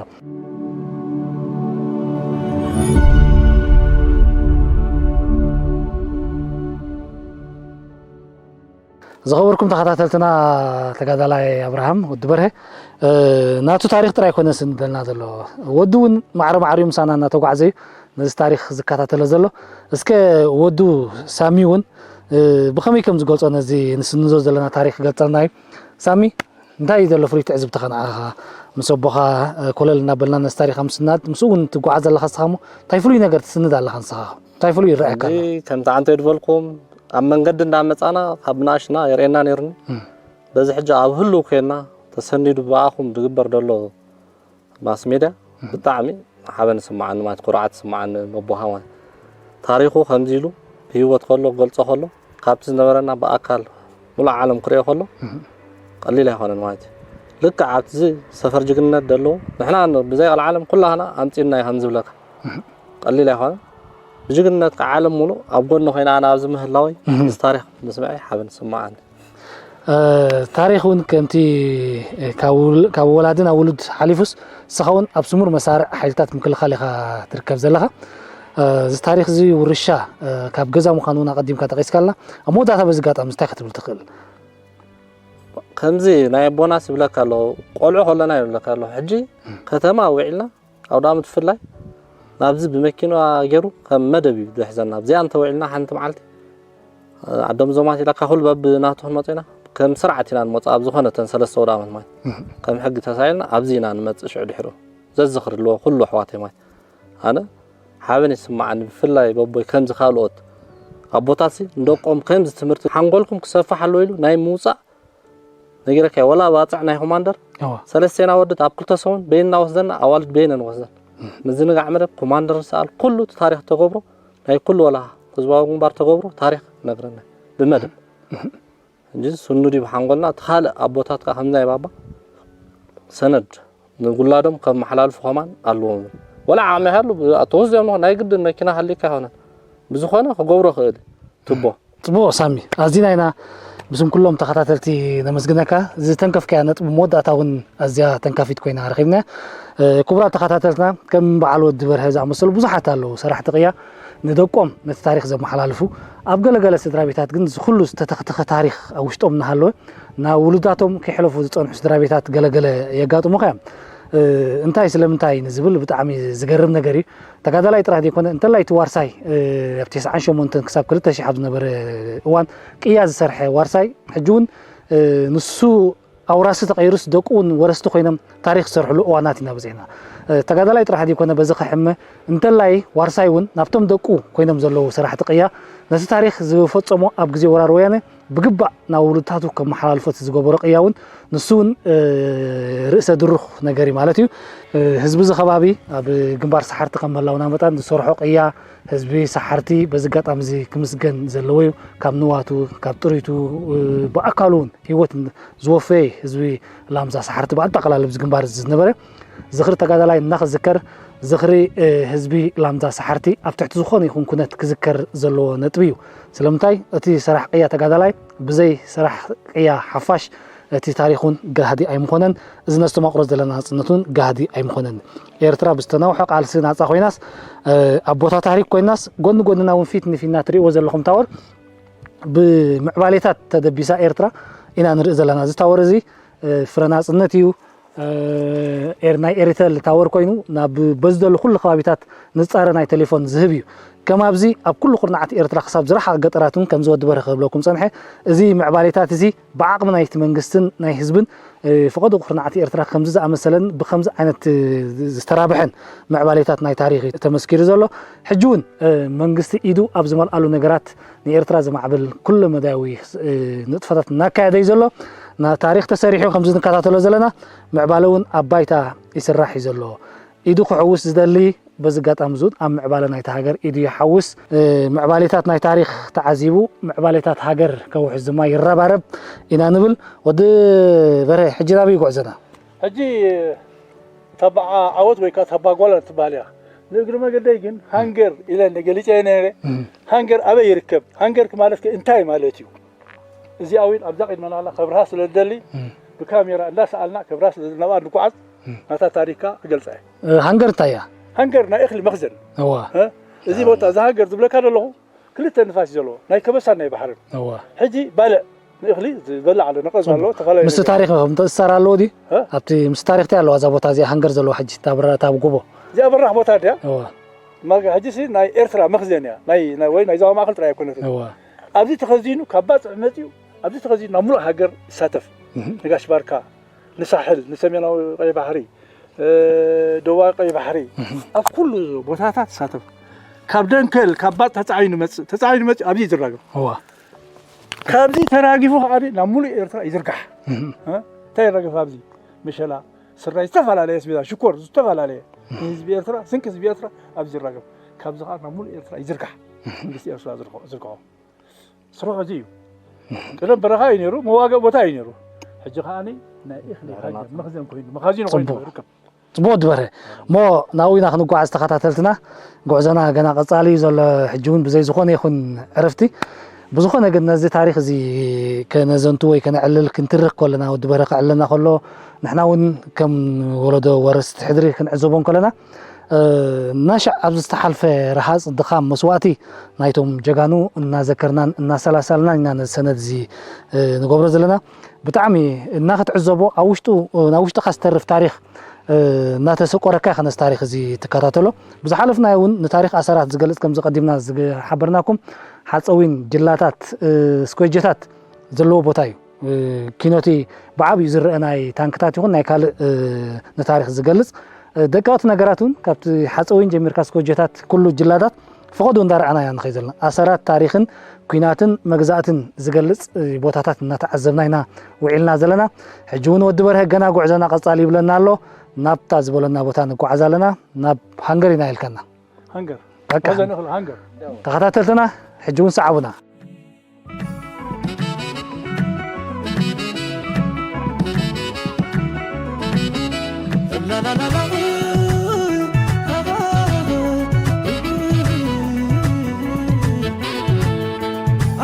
ዝኸበርኩም ተኸታተልትና፣ ተጋዳላይ ኣብርሃም ወዲ በርሀ፣ እ፣ ናቱ ታሪኽ ጥራይ ኮነ ዝስንደልና ዘሎ፣ ወዱ እውን ማዕረ ማዕሪኡ ምሳና እናተጓዕዘ እዩ ነዚ ታሪኽ ዝከታተሎ ዘሎ። እስከ ወዱ ሳሚ እውን፣ እ፣ ብኸመይ ከም ዝገልጾ ነዚ ንስንዞ ዘለና ታሪኽ ክገልጸልና እዩ። ሳሚ፣ እንታይ እዩ ዘሎ ፍሉይ ትዕዝብትኻ ንዓኻ? ምስ ኣቦኻ፣ እ፣ ኮለል እናበልና ነዚ ታሪኽ ኣብ ምስናድ፣ ምስኡ እውን ትጓዓዝ ኣለኻ ንስኻ እሞ፣ እንታይ ፍሉይ ነገር ትስንድ ኣለኻ ንስኻ? እንታይ ፍሉይ ይረኣየካ ኣሎ? እዚ ከምቲ ዓንተ ዝበልኩም፣ ኣብ መንገዲ እንዳመጻና ካብ ብንኣሽና የርእየና ነይሩኒ። እም። በዚ ሕጂ ኣብ ህሉው ኮይና ተሰኒዱ ብኣኹም ዝግበር ዘሎ ማስ ሜድያ እም። ብጣዕሚ ሓበን ይስምዓኒ፣ ማለት ኩርዓት ይስምዓኒ። ኣቦኻ ማለት ታሪኹ ከምዚ ኢሉ ብህይወት ከሎ ክገልጾ ከሎ፣ ካብቲ ዝነበረና ብኣካል ሙሉእ ዓለም ክርእዮ ከሎ፣ እም። ቀሊል ኣይኮነን ማለት እዩ። ልክዕ ኣብቲ ሰፈር ጅግንነት ዘለዎ ንሕና ን-፣ ብዘይ ቀልዓለም ኩላህና ኣምጺእና እዩ ከም ዝብለካ። እም። ቀሊል ኣይኮነን። ብጅግንነትካ ዓለም ሙሉእ ኣብ ጎኒ ኮይና ኣነ ኣብዚ ምህላወይ እዚ ታሪኽ ምስምዐይ ሓበን ስማዓኒ። ታሪኽ እውን ከምቲ ካብ ወላዲ ናብ ውሉድ ሓሊፉስ ንስኻ እውን ኣብ ስሙር መሳርዕ ሓይልታት ምክልኻል ኢኻ ትርከብ ዘለኻ። እዚ ታሪኽ እዚ ውርሻ ካብ ገዛ ምዃኑ እውን ኣቐዲምካ ጠቒስካልና። ኣብ መወዳእታ በዚ ኣጋጣሚ እንታይ ክትብል ትኽእል? ከምዚ ናይ ኣቦና ይብለካ ኣሎ፣ ቆልዑ ከለና ይብለካ ኣሎ። ሕጂ ከተማ ውዒልና ኣውዳኣመት ብፍላይ ናብዚ ብመኪና ገይሩ ከም መደብ እዩ ዝሕዘና። ኣብዚኣ እንተውዒልና ሓንቲ መዓልቲ ዓዶም ዞማት ኢላ ካኹል በብ ናቱ ክንመጽ ኢና። ከም ስርዓት ኢና ንመጽእ ኣብ ዝኾነ ተን ሰለስተ ኣውዳኣመት ማለት ከም ሕጊ ተሳኢልና ኣብዚ ኢና ንመጽእ። ሽዑ ድሕሩ ዘዝኽር ኣለዎ ኩሉ ኣሕዋተይ ማለት ኣነ ሓበን ይስማዓኒ። ብፍላይ በቦይ ከምዚ ካልኦት ኣቦታትሲ ንደቆም ከምዚ ትምህርቲ ሓንጎልኩም ክሰፍሕ ኣለዎ ኢሉ ናይ ምውጻእ ነጊረካ። ወላ ባጽዕ ናይ ኮማንደር ሰለስቴና ወድት ኣብ ክልተ ሰሙን በይንና ወስደና ኣዋልድ በይነን ወስደን ምዝንጋዕ መደብ ኮማንደር ዝሰኣል ኩሉ እቲ ታሪኽ ተገብሮ ናይ ኩሉ ወላ ህዝባዊ ግንባር ተገብሮ ታሪኽ ነግረና ብመደብ እንጂ ስኑ ድዩ ብሓንጎልና እቲ ካልእ ኣቦታት ከዓ ከምዚ ናይ ባባ ሰነድ ንጉላዶም ከመሓላልፉ ከማን ኣለዎም። ወላ ዓቕሚ ይሃሉ ተወስዲኦም ናይ ግድን መኪና ሃሊካ ይኮነን ብዝኾነ ክገብሮ ክእል ትቦ ጽቡቕ ሳሚ ኣዚና ኢና ብስም ኩሎም ተኸታተልቲ ነመስግነካ። ዝተንከፍካያ ነጥቢ መወዳእታ እውን ኣዝያ ተንካፊት ኮይና ረኺብና። ክቡራት ተኸታተልትና ከም በዓል ወዲ በርሀ ዝኣመሰሉ ብዙሓት ኣለዉ ሰራሕቲ ቅያ ንደቆም ነቲ ታሪኽ ዘመሓላልፉ ኣብ ገለገለ ስድራ ቤታት ግን ዝኩሉ ዝተተኽተኸ ታሪኽ ኣብ ውሽጦም እናሃለወ ናብ ውሉዳቶም ከይሕለፉ ዝጸንሑ ስድራ ቤታት ገለገለ የጋጥሙኻ እዮም። እንታይ ስለምንታይ ንዝብል ብጣዕሚ ዝገርም ነገር እዩ። ተጋዳላይ ጥራሕ ዘይኮነ እንተላይ እቲ ዋርሳይ ኣብ ተስዓን ሸሞንተን ክሳብ ክልተ ሽሕ ኣብ ዝነበረ እዋን ቅያ ዝሰርሐ ዋርሳይ ሕጂ እውን ንሱ ኣውራሲ ተቐይሩስ ደቁ እውን ወረስቲ ኮይኖም ታሪክ ዝሰርሕሉ እዋናት ኢና በፂሕና። ተጋዳላይ ጥራሕ ዘይኮነ በዚ ክሕመ እንተላይ ዋርሳይ እውን ናብቶም ደቁ ኮይኖም ዘለዉ ሰራሕቲ ቅያ ነቲ ታሪክ ዝፈፀሞ ኣብ ግዜ ወራር ወያነ ብግባእ ናብ ውሉድታቱ ከመሓላልፎ እቲ ዝገበሮ ቅያ እውን ንሱ እውን ርእሰ ድሩኽ ነገር እዩ ማለት እዩ። ህዝቢ እዚ ከባቢ ኣብ ግንባር ሰሓርቲ ከም ምህላውና መጠን ዝሰርሖ ቅያ ህዝቢ ሰሓርቲ በዚ ኣጋጣሚ እዚ ክምስገን ዘለዎ እዩ። ካብ ንዋቱ ካብ ጥሪቱ ብኣካሉ እውን ህይወት ዝወፈየ ህዝቢ ላምዛ ሰሓርቲ ብኣጠቓላሊ ኣብዚ ግንባር እዚ ዝነበረ ዝኽሪ ተጋዳላይ እናኽዝከር ዝኽሪ ህዝቢ ላምዛ ሰሓርቲ ኣብ ትሕቲ ዝኾነ ይኹን ኩነት ክዝከር ዘለዎ ነጥቢ እዩ። ስለምንታይ እቲ ሰራሕ ቅያ ተጋዳላይ ብዘይ ሰራሕ ቅያ ሓፋሽ እቲ ታሪኽ እውን ጋህዲ ኣይምኾነን። እዚ ነስተማቕሮ ዘለና ናፅነት እውን ጋህዲ ኣይምኾነን። ኤርትራ ብዝተናውሐ ቃልሲ ናፃ ኮይናስ ኣቦታ ታሪክ ኮይናስ ጎኒ ጎንና እውን ፊት ንፊትና ትሪእዎ ዘለኹም ታወር ብምዕባሌታት ተደቢሳ ኤርትራ ኢና ንርኢ ዘለና። እዚ ታወር እዚ ፍረ ናፅነት እዩ። ናይ ኤሪተል ታወር ኮይኑ ናብ በዚ ዘሎ ኩሉ ከባቢታት ንፃረ ናይ ቴሌፎን ዝህብ እዩ። ከም ኣብዚ ኣብ ኩሉ ኩርናዓት ኤርትራ ክሳብ ዝረሓቕ ገጠራት እውን ከምዚ ወዲ በርሀ ክብለኩም ፀንሐ። እዚ ምዕባሌታት እዚ ብዓቕሚ ናይቲ መንግስትን ናይ ህዝብን ፈቐዶ ኩርናዓት ኤርትራ ከምዚ ዝኣመሰለን ብከምዚ ዓይነት ዝተራብሐን ምዕባሌታት ናይ ታሪኽ እዩ ተመስኪሩ ዘሎ። ሕጂ እውን መንግስቲ ኢዱ ኣብ ዝመልኣሉ ነገራት ንኤርትራ ዘማዕብል ኩለ መዳያዊ ንጥፈታት እናካየደ እዩ ዘሎ። ታሪኽ ተሰሪሑ ከምዚ ንከታተሎ ዘለና ምዕባለ እውን ኣብ ባይታ ይስራሕ እዩ ዘሎ። ኢዱ ክሕውስ ዝደሊ በዚ ኣጋጣሚ እዚ እውን ኣብ ምዕባለ ናይታ ሃገር ኢዱ ይሓውስ። ምዕባሌታት ናይ ታሪኽ ተዓዚቡ ምዕባሌታት ሃገር ከውሕስ ድማ ይረባረብ ኢና ንብል። ወዲ በርሀ ሕጂ ናበይ እዩ ጉዕዞና? ሕጂ ታባ ዓወት ወይ ከዓ ታባ ጓላ ትበሃል እያ። ንእግሪ መገደይ ግን ሃንገር ኢለ ገሊፀ ነይረ። ሃንገር ኣበይ ይርከብ? ሃንገር ማለት ከ እንታይ ማለት እዩ? እዚኣ እውን ኣብዛ ቅድመና ኣላ ከብርሃ ስለ ዝደሊ ብካሜራ እንዳሰኣልና ከብርሃ ስለ ናብኣ ንጓዓዝ ናታ ታሪካ ክገልፃ እየ። ሃንገር እንታይ እያ? ሃንገር ናይ እኽሊ መኽዘን። እዋ። እ? እዚ ቦታ እዚ ሃንገር ዝብለካ ዘለኹ ክልተ ንፋስ እዩ ዘለዎ ናይ ከበሳን ናይ ባሕርን። እዋ። ሕጂ ባልዕ ንእኽሊ ዝበልዕ ኣሎ ነቐዝ ኣሎ ተፈላለዩ ምስቲ ነገር። ታሪኽ ምትእስሳር ኣለዎ ድዩ? እ? ኣብቲ ምስ ታሪኽ እንታይ ኣለዋ እዛ ቦታ እዚኣ ሃንገር ዘለዋ ሕጂ እታ ብራ- እታ ኣብ ጎቦ? እዚኣ በራሕ ቦታ ድያ? እዋ። ማጋ ሕጂ ሲ ናይ ኤርትራ መኽዘን እያ ናይ ናይ- ወይ ናይ ዞባ ማእኸል ጥራይ ኣይኮነትን። እዋ። ኣብዚ ተኸዚኑ ካብ ባፅዕ መፂኡ ኣብዚ ተኸዚኑ ናብ ሙሉእ ሃገር ይሳተፍ። ንጋሽ ባርካ ንሳሕል ንሰሜናዊ ቀይ ባሕሪ ደቡባዊ ቀይ ባሕሪ ኣብ ኩሉ ቦታታት ይሳተፍ። ካብ ደንከል ካብ ባጥ ተፃዒኑ ይመፅእ ተፃዒኑ ይመፅእ ኣብዚ ይዝራገፍ። እዋ። ካብዚ ተራጊፉ ከዓ ናብ ሙሉእ ኤርትራ ይዝርጋሕ። እ? እንታይ ይራገፍ ኣብዚ? መሸላ፣ ስርናይ፣ ዝተፈላለየ ኣስቤዛ፣ ሽኮር፣ ዝተፈላለየ ንህዝቢ ኤርትራ ስንቂ ህዝቢ ኤርትራ ኣብዚ ይራገፍ። ካብዚ ከዓ ናብ ሙሉእ ኤርትራ ይዝርጋሕ። መንግስቲ ኤርትራ ዝርግሖ ዝርግሖ ስርሑ እዚ እዩ። ቀደም በረኻ እዩ ነይሩ፣ መዋገኢ ቦታ እዩ ነይሩ። ሕጂ ከዓኒ ናይ እኽሊ ሃገር መኽዘን ኮይኑ መኻዚኖ ኮይኑ ጽቡቕ። ይርከብ። ጽቡቕ ወዲ በርሀ። እሞ ናብኡ ኢና ክንጓዓዝ ተኸታተልትና። ጉዕዞና ገና ቀጻሊ እዩ ዘሎ። ሕጂ እውን ብዘይ ዝኾነ ይኹን ዕረፍቲ። ብዝኾነ ግን ነዚ ታሪኽ እዚ ከነዘንቱ ወይ ከነዕልል ክንትርኽ ከለና፣ ወዲ በርሀ ከዕልለና ከሎ፣ ንሕና እውን ከም ወለዶ ወረስቲ ሕድሪ ክንዕዘቦ እንከለና፣ እ፣ ናሻዕ ኣብ ዝተሓልፈ ረሃጽ፣ ድኻም፣ መስዋእቲ ናይቶም ጀጋኑ እናዘከርናን እናሰላሰልናን ኢና ነዚ ሰነድ እዚ፣ እ፣ ንገብሮ ዘለና። ብጣዕሚ እና ክትዕዘቦ ኣብ ውሽጡ፣ ናብ ውሽጥኻ ዝተርፍ ታሪኽ፣ እ፣ እናተሰቆረካ ኢኻ ነዚ ታሪኽ እዚ ትከታተሎ። ብዝሓለፍናዮ እውን ንታሪኽ ኣሰራት ዝገልጽ፣ ከምዚ ቀዲምና ዝሓበርናኩም፣ ሓፀዊን ጅላታት፣ እ፣ ስኮጀታት ዘለዎ ቦታ እዩ። እ፣ ኪኖቲ ብዓብዩ ዝረአ ናይ ታንክታት ይኹን ናይ ካልእ፣ እ፣ ንታሪኽ ዝገልጽ፣ እ፣ ደቀቕቲ ነገራት እውን ካብቲ ሓፀዊን ጀሚርካ ስኮጀታት ኩሉ ጅላታት ፈቐዶ እንዳረኣና ኢና ንኸይድ ዘለና። ኣሰራት ታሪኽን ኲናትን መግዛእትን ዝገልጽ፣ እ፣ ቦታታት እናተዓዘብና ኢና ውዒልና ዘለና። ሕጂ እውን ወዲ በርሀ ገና ጉዕዞና ቀጻሊ ይብለና ኣሎ። ናብታ ዝበለና ቦታ ንጓዓዝ ኣለና። ናብ ሃንገር ኢና ኢልከና። ሃንገር። በቃ። ወዘን እኽሉ ሃንገር። ተኸታተልትና ሕጂ እውን ሰዓቡና።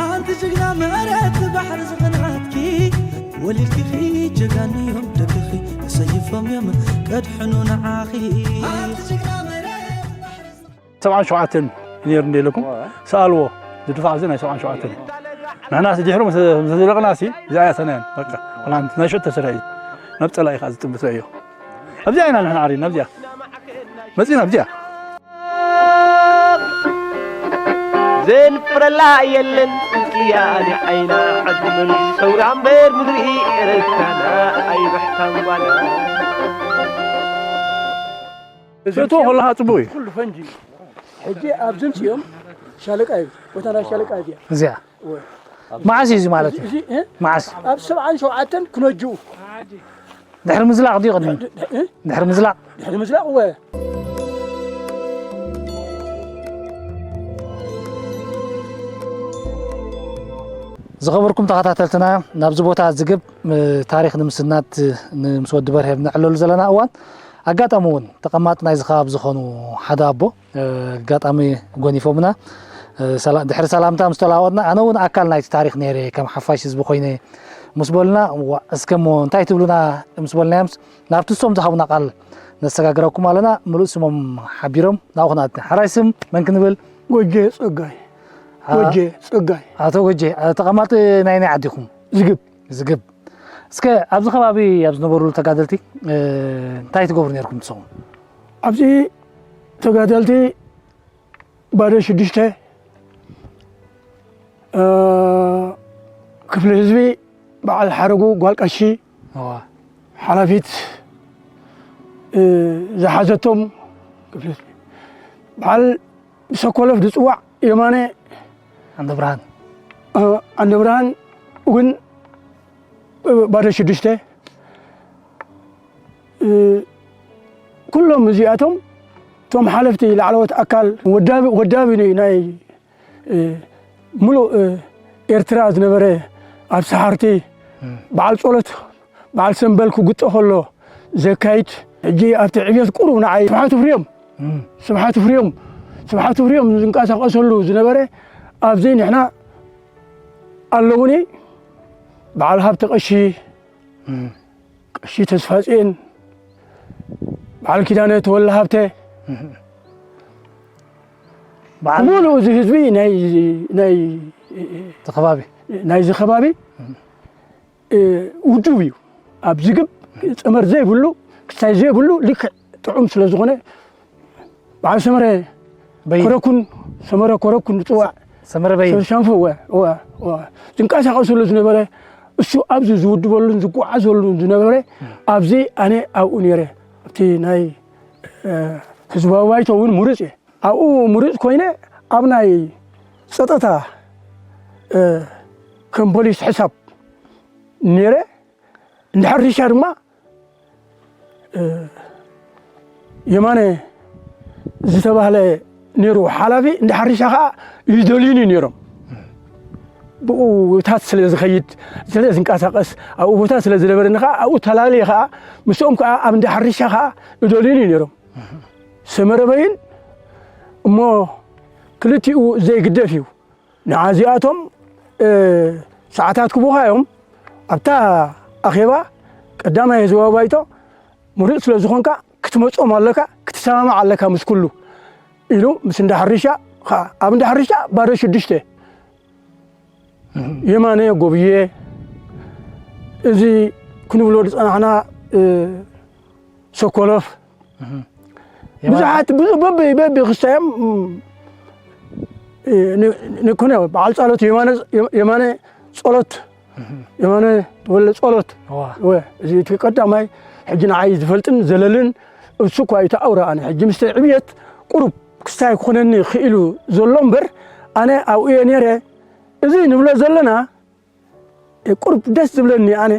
ኣንቲ ጅግና መሬት ባሕሪ ዝኸነዓትኪ፣ ወሊድኪ ጀጋኑ እዮም ደቅኺ፣ ተሰይፎም እዮም ከድሕኑ ንዓኺ። ኣንቲ ጅግና መሬት ባሕሪ ሰብዓን ሸውዓተን ነይሩ እንደ ኢለኩም እዋ። ሰኣልዎ፣ ዝድፋዕ እዚ ናይ ሰብዓን ሸውዓተን እዩ። ንሕና ሲ ድሕሩ ምስ፣ ምስ ዘለቕና ሲ እዚኣ እያ ሰናያን፣ በቃ። ዋላ ሓንቲ ናይ ሽዑ ተሰሪዐ እዩ። ናብ ጸላኢ ከኣ ዝጥምት ረእዮ። ኣብዚኣ ኢና ንሕና ዓሪድና፣ ኣብዚኣ። መጺና ኣብዚኣ። ዘንፍረላ የለን ጽንጽያ ዲ ዓይና፣ ዓዲ መን ሰውራ እምበር ምድሪ ኤረትራና ኣይብሕታን ጓና። ክትእትዎ ከለኻ ጽቡቕ እዩ። ኩሉ ፈንጂ። ሕጂ ኣብ ዝምጽኦም ሻለቃ እዩ። ቦታ ናይ ሻለቃ እዚኣ። እዚኣ። እወ። መዓስ እዩ እዚ ማለት እዩ? እዚ፣ እ? መዓስ? ኣብ ሰብዓን ሸውዓተን ክነጅኡ። ድሕሪ ምዝላቕ ድዩ ቅድሚ? ድ-፣ ድ-፣ እ? ድሕሪ ምዝላቕ? ድሕሪ ምዝላቕ፣ እወ። ዝኸበርኩም ተኸታተልትና፣ ናብዚ ቦታ ዝግብ፣ እ፣ ታሪኽ ንምስናድ፣ እ፣ ንምስ ወዲ በርሄ ብነዕለሉ ዘለና እዋን፣ ኣጋጣሚ እውን ተቐማጢ ናይዚ ከባቢ ዝኾኑ ሓደ ኣቦ፣ እ፣ ኣጋጣሚ ጎኒፎምና፣ እ፣ ሰላ-፣ ድሕሪ ሰላምታ ምስ ተለዋወጥና፣ ኣነ እውን ኣካል ናይቲ ታሪኽ ነይረ፣ ከም ሓፋሽ ህዝቢ ኮይነ ምስ በሉና፣ "ዋ፣ እስከ እሞ እንታይ ትብሉና?" ምስ በልናዮምስ፣ ናብቲ እሶም ዝሃቡና ቃል ነሰጋግረኩም ኣለና። ምሉእ ስሞም ሓቢሮም ናብኡ ክነኣቱ። ሓራይ ስም መን ክንብል? ጎጄ ጸጋይ። አ-፣ ጎጄ ጸጋይ። ኣቶ ጎጄ፣ አ፣ ተቐማጢ ናይ ናይ ዓዲኹም? ዝግብ። ዝግብ። እስከ ኣብዚ ከባቢ ኣብ ዝነበሩ ተጋደልቲ፣ እ፣ እንታይ ትገብሩ ነይርኩም ንስኹም? ኣብዚ ተጋደልቲ ባዶ ሽዱሽተ፣ እ፣ ክፍሊ ህዝቢ በዓል ሓረጉ ጓል ቀሺ እዋ። ሓላፊት፣ እ፣ ዝሓዘቶም ክፍሊ ህዝቢ በዓል ብሰኮለፍ ዝጽዋዕ የማነ ዓንደ ብርሃን። እ፣ ዓንደ ብርሃን እውን፣ እ፣ ባዶ ሽዱሽተ፣ እ፣ ኩሎም እዚኣቶም እቶም ሓለፍቲ ላዕለዎት ኣካል ወዳቢ፣ ወዳቢ ናይ፣ ናይ፣ እ፣ ምሉእ፣ እ፣ ኤርትራ ዝነበረ ኣብ ሰሓርቲ እም። በዓል ጸሎት፣ በዓል ሰምበል ክጉጠ ከሎ ዘካይድ፣ ሕጂ ኣብቲ ዕብየት ቁሩብ ንዓይ ስብሓት ፍርዮም፣ እም። ስብሓት ፍርዮም፣ ስብሓት ፍርዮም ዝንቀሳቐሰሉ ዝነበረ ኣብዚ ንሕና ኣለውኒ በዓል ሃብተ ቀሺ፣ እም። ቀሺ ተስፋጽዮን፣ በዓል ኪዳነ ተወልደ ሃብተ፣ እም። በዓል ሙሉእ እዚ ህዝቢ ናይ፣ ናይ እቲ ከባቢ። ናይዚ ከባቢ፣ እም። እ፣ ውዱብ እዩ። ኣብ ዝግብ ጸመር ዘይብሉ፣ ክስታይ ዘይብሉ፣ ልክዕ ጥዑም ስለ ዝኾነ፣ በዓል ሰመረ በይን። ኮረኩን፣ ሰመረ ኮረኩን ዝጽዋዕ ሰመረ በይን። ሰብ ሻንፎ፣ እወ፣ እወ፣ እወ። ዝንቀሳቐሰሉ ዝነበረ፣ እሱ ኣብዚ ዝውድበሉን ዝጓዓዘሉን ዝነበረ፣ እም። ኣብዚ ኣነ ኣብኡ ነይረ። ኣብቲ ናይ፣ እ፣ ህዝባዊ ባይቶ እውን ምሩጽ እየ። ኣብኡ ምሩጽ ኮይነ ኣብ ናይ ጸጥታ፣ እ፣ ከም ፖሊስ ሕሳብ ነይረ። እንድሕር ሪሻ ድማ፣ እ፣ የማነ ዝተባህለ ነይሩ ሓላፊ። እንድሕር ሪሻ ኸዓ ይደልዩኒ ነይሮም። ብኡታት ስለ ዝኸይድ፣ ስለ ዝንቀሳቐስ፣ ኣብኡ ቦታ ስለ ዝነበረኒ ኸዓ ኣብኡ ተላልየ ኸዓ ምስኦም ከኣ ኣብ እንዳ ሕርሻ ኸዓ እደልዩኒ ነይሮም። ሰመረበይን እሞ ክልቲኡ ዘይግደፍ እዩ። ንዓዚኣቶም ሰዓታት ክቡኻ እዮም። ኣብታ ኣኼባ ቀዳማይ ህዝባዊ ባይቶ ምሩፅ ስለ ዝኾንካ ክትመፅኦም ኣለካ፣ ክትሰማማዕ ኣለካ ምስ ኩሉ ኢሉ ምስ እንዳ ሕርሻ ኸዓ ኣብ እንዳ ሕርሻ ባዶ ሽዱሽተ የማነ ጎብየ፣ እዚ ክንብሎ ዝጸናሕና ሰኮሎፍ፣ ብዙሓት ብዙ በቢ በቢ ክስታዮም ንኩነ በዓል ጸሎት የማነ ጸሎት የማነ ተወለ ጸሎት። እዚ እቲ ቀዳማይ ሕጂ ንዓይ ዝፈልጥን ዘለልን እሱ እኳ እዩ ተኣውረ። ኣነ ሕጂ ምስቲ ዕብየት ቁሩብ ክስታይ ክኾነኒ ክኢሉ ዘሎ እምበር ኣነ ኣብኡ እየ ነይረ። እዚ ንብሎ ዘለና ቁርብ ደስ ዝብለኒ ኣነ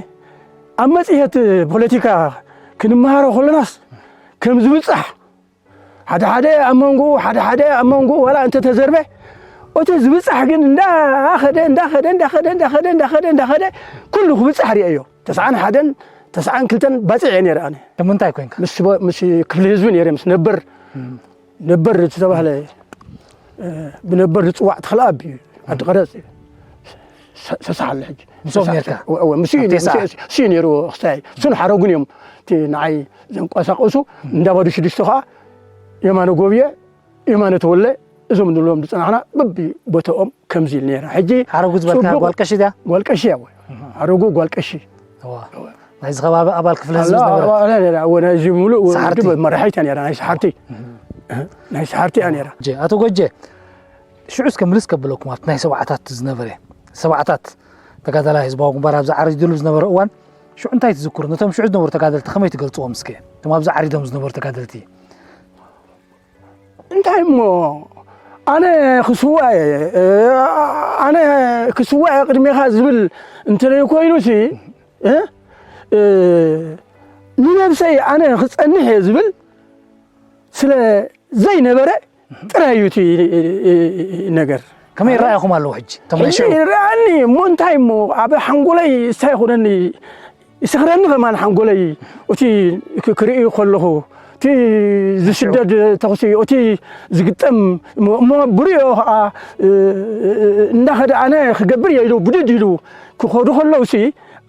ኣብ መጽሔት ፖለቲካ ክንመሃሮ ከለናስ ከም ዝብጻሕ ሓደ ሓደ ኣብ መንጎኡ ሓደ ሓደ ኣብ መንጎኡ ዋላ እንተተዘርበ እቲ ዝብጻሕ ግን እንዳኸደ እንዳኸደ እንዳኸደ እንዳኸደ እንዳኸደ እንዳኸደ ኩሉ ክብጻሕ ርእዮ። ተስዓን ሓደን ተስዓን ክልተን ባጽዕ እየ ነይረ ኣነ። ምንታይ ኮንካ? ምስ ክፍሊ ህዝቢ ነይረ ምስ ነበር ነበር ዝተባህለ ብነበር ዝፅዋዕ ተኽለኣብ እዩ። ዓዲ ቀረፅ እዩ። ሰሳሓለ ሕጂ ምስኦም ነርካ? ምስኡ ነይሩ ክስታይ እሱን ሓረጉን እዮም እቲ ንዓይ ዘንቀሳቀሱ። እንዳባዱ ሽዱሽተ ከዓ የማነ ጎብየ የማነ ተወለ እዞም ንብሎም ዝፀናሕና በቢ ቦታኦም ከምዚ ኢል ነይረ። ሕጂ ሓረጉ ዝበልካ ጓልቀሺ ድያ? ጓልቀሺ እያ። ሓረጉ ጓልቀሺ ናይዚ ከባቢ ኣባል ክፍሊ ህዝቢ ዝነበረ ናይዚ ሙሉእ መራሒት እያ ነራ ናይ ሰሓርቲ ናይ ሰሓርቲ እያ ነራ። ኣቶ ጎጀ ሽዑ እስከ ምልስ ከብለኩም ኣብቲ ናይ ሰብዓታት ዝነበረ ሰብዓታት ተጋዳላይ ህዝባዊ ግንባር ኣብዚ ዓሪድሉ ዝነበረ እዋን ሽዑ እንታይ ትዝክሩ? ነቶም ሽዑ ዝነበሩ ተጋደልቲ ከመይ ትገልፅዎም እስከ? እቶም ኣብዚ ዓሪዶም ዝነበሩ ተጋደልቲ እንታይ እሞ ኣነ ክስዋእ እየ ኣነ ክስዋእ እየ ቅድሜኻ ዝብል እንተለይ ኮይኑሲ ንነብሰይ ኣነ ክፀንሕ እየ ዝብል ስለ ዘይነበረ ጥራይ እዩ እቲ ነገር። ከመይ ይረኣየኹም ኣለዉ ሕጂ እቶም ናይ ሽዑ? ይረኣኒ እሞ እንታይ እሞ ኣብ ሓንጎለይ እንታይ ይኹነኒ ይስኽረኒ ከማን ሓንጎለይ እቲ ክርእዩ ከለኹ እቲ ዝስደድ ተኽሲ እቲ ዝግጠም እሞ ብሪኦ ከዓ እንዳኸደ ኣነ ክገብር እየ ኢሉ ብድድ ኢሉ ክኸዱ ከለውሲ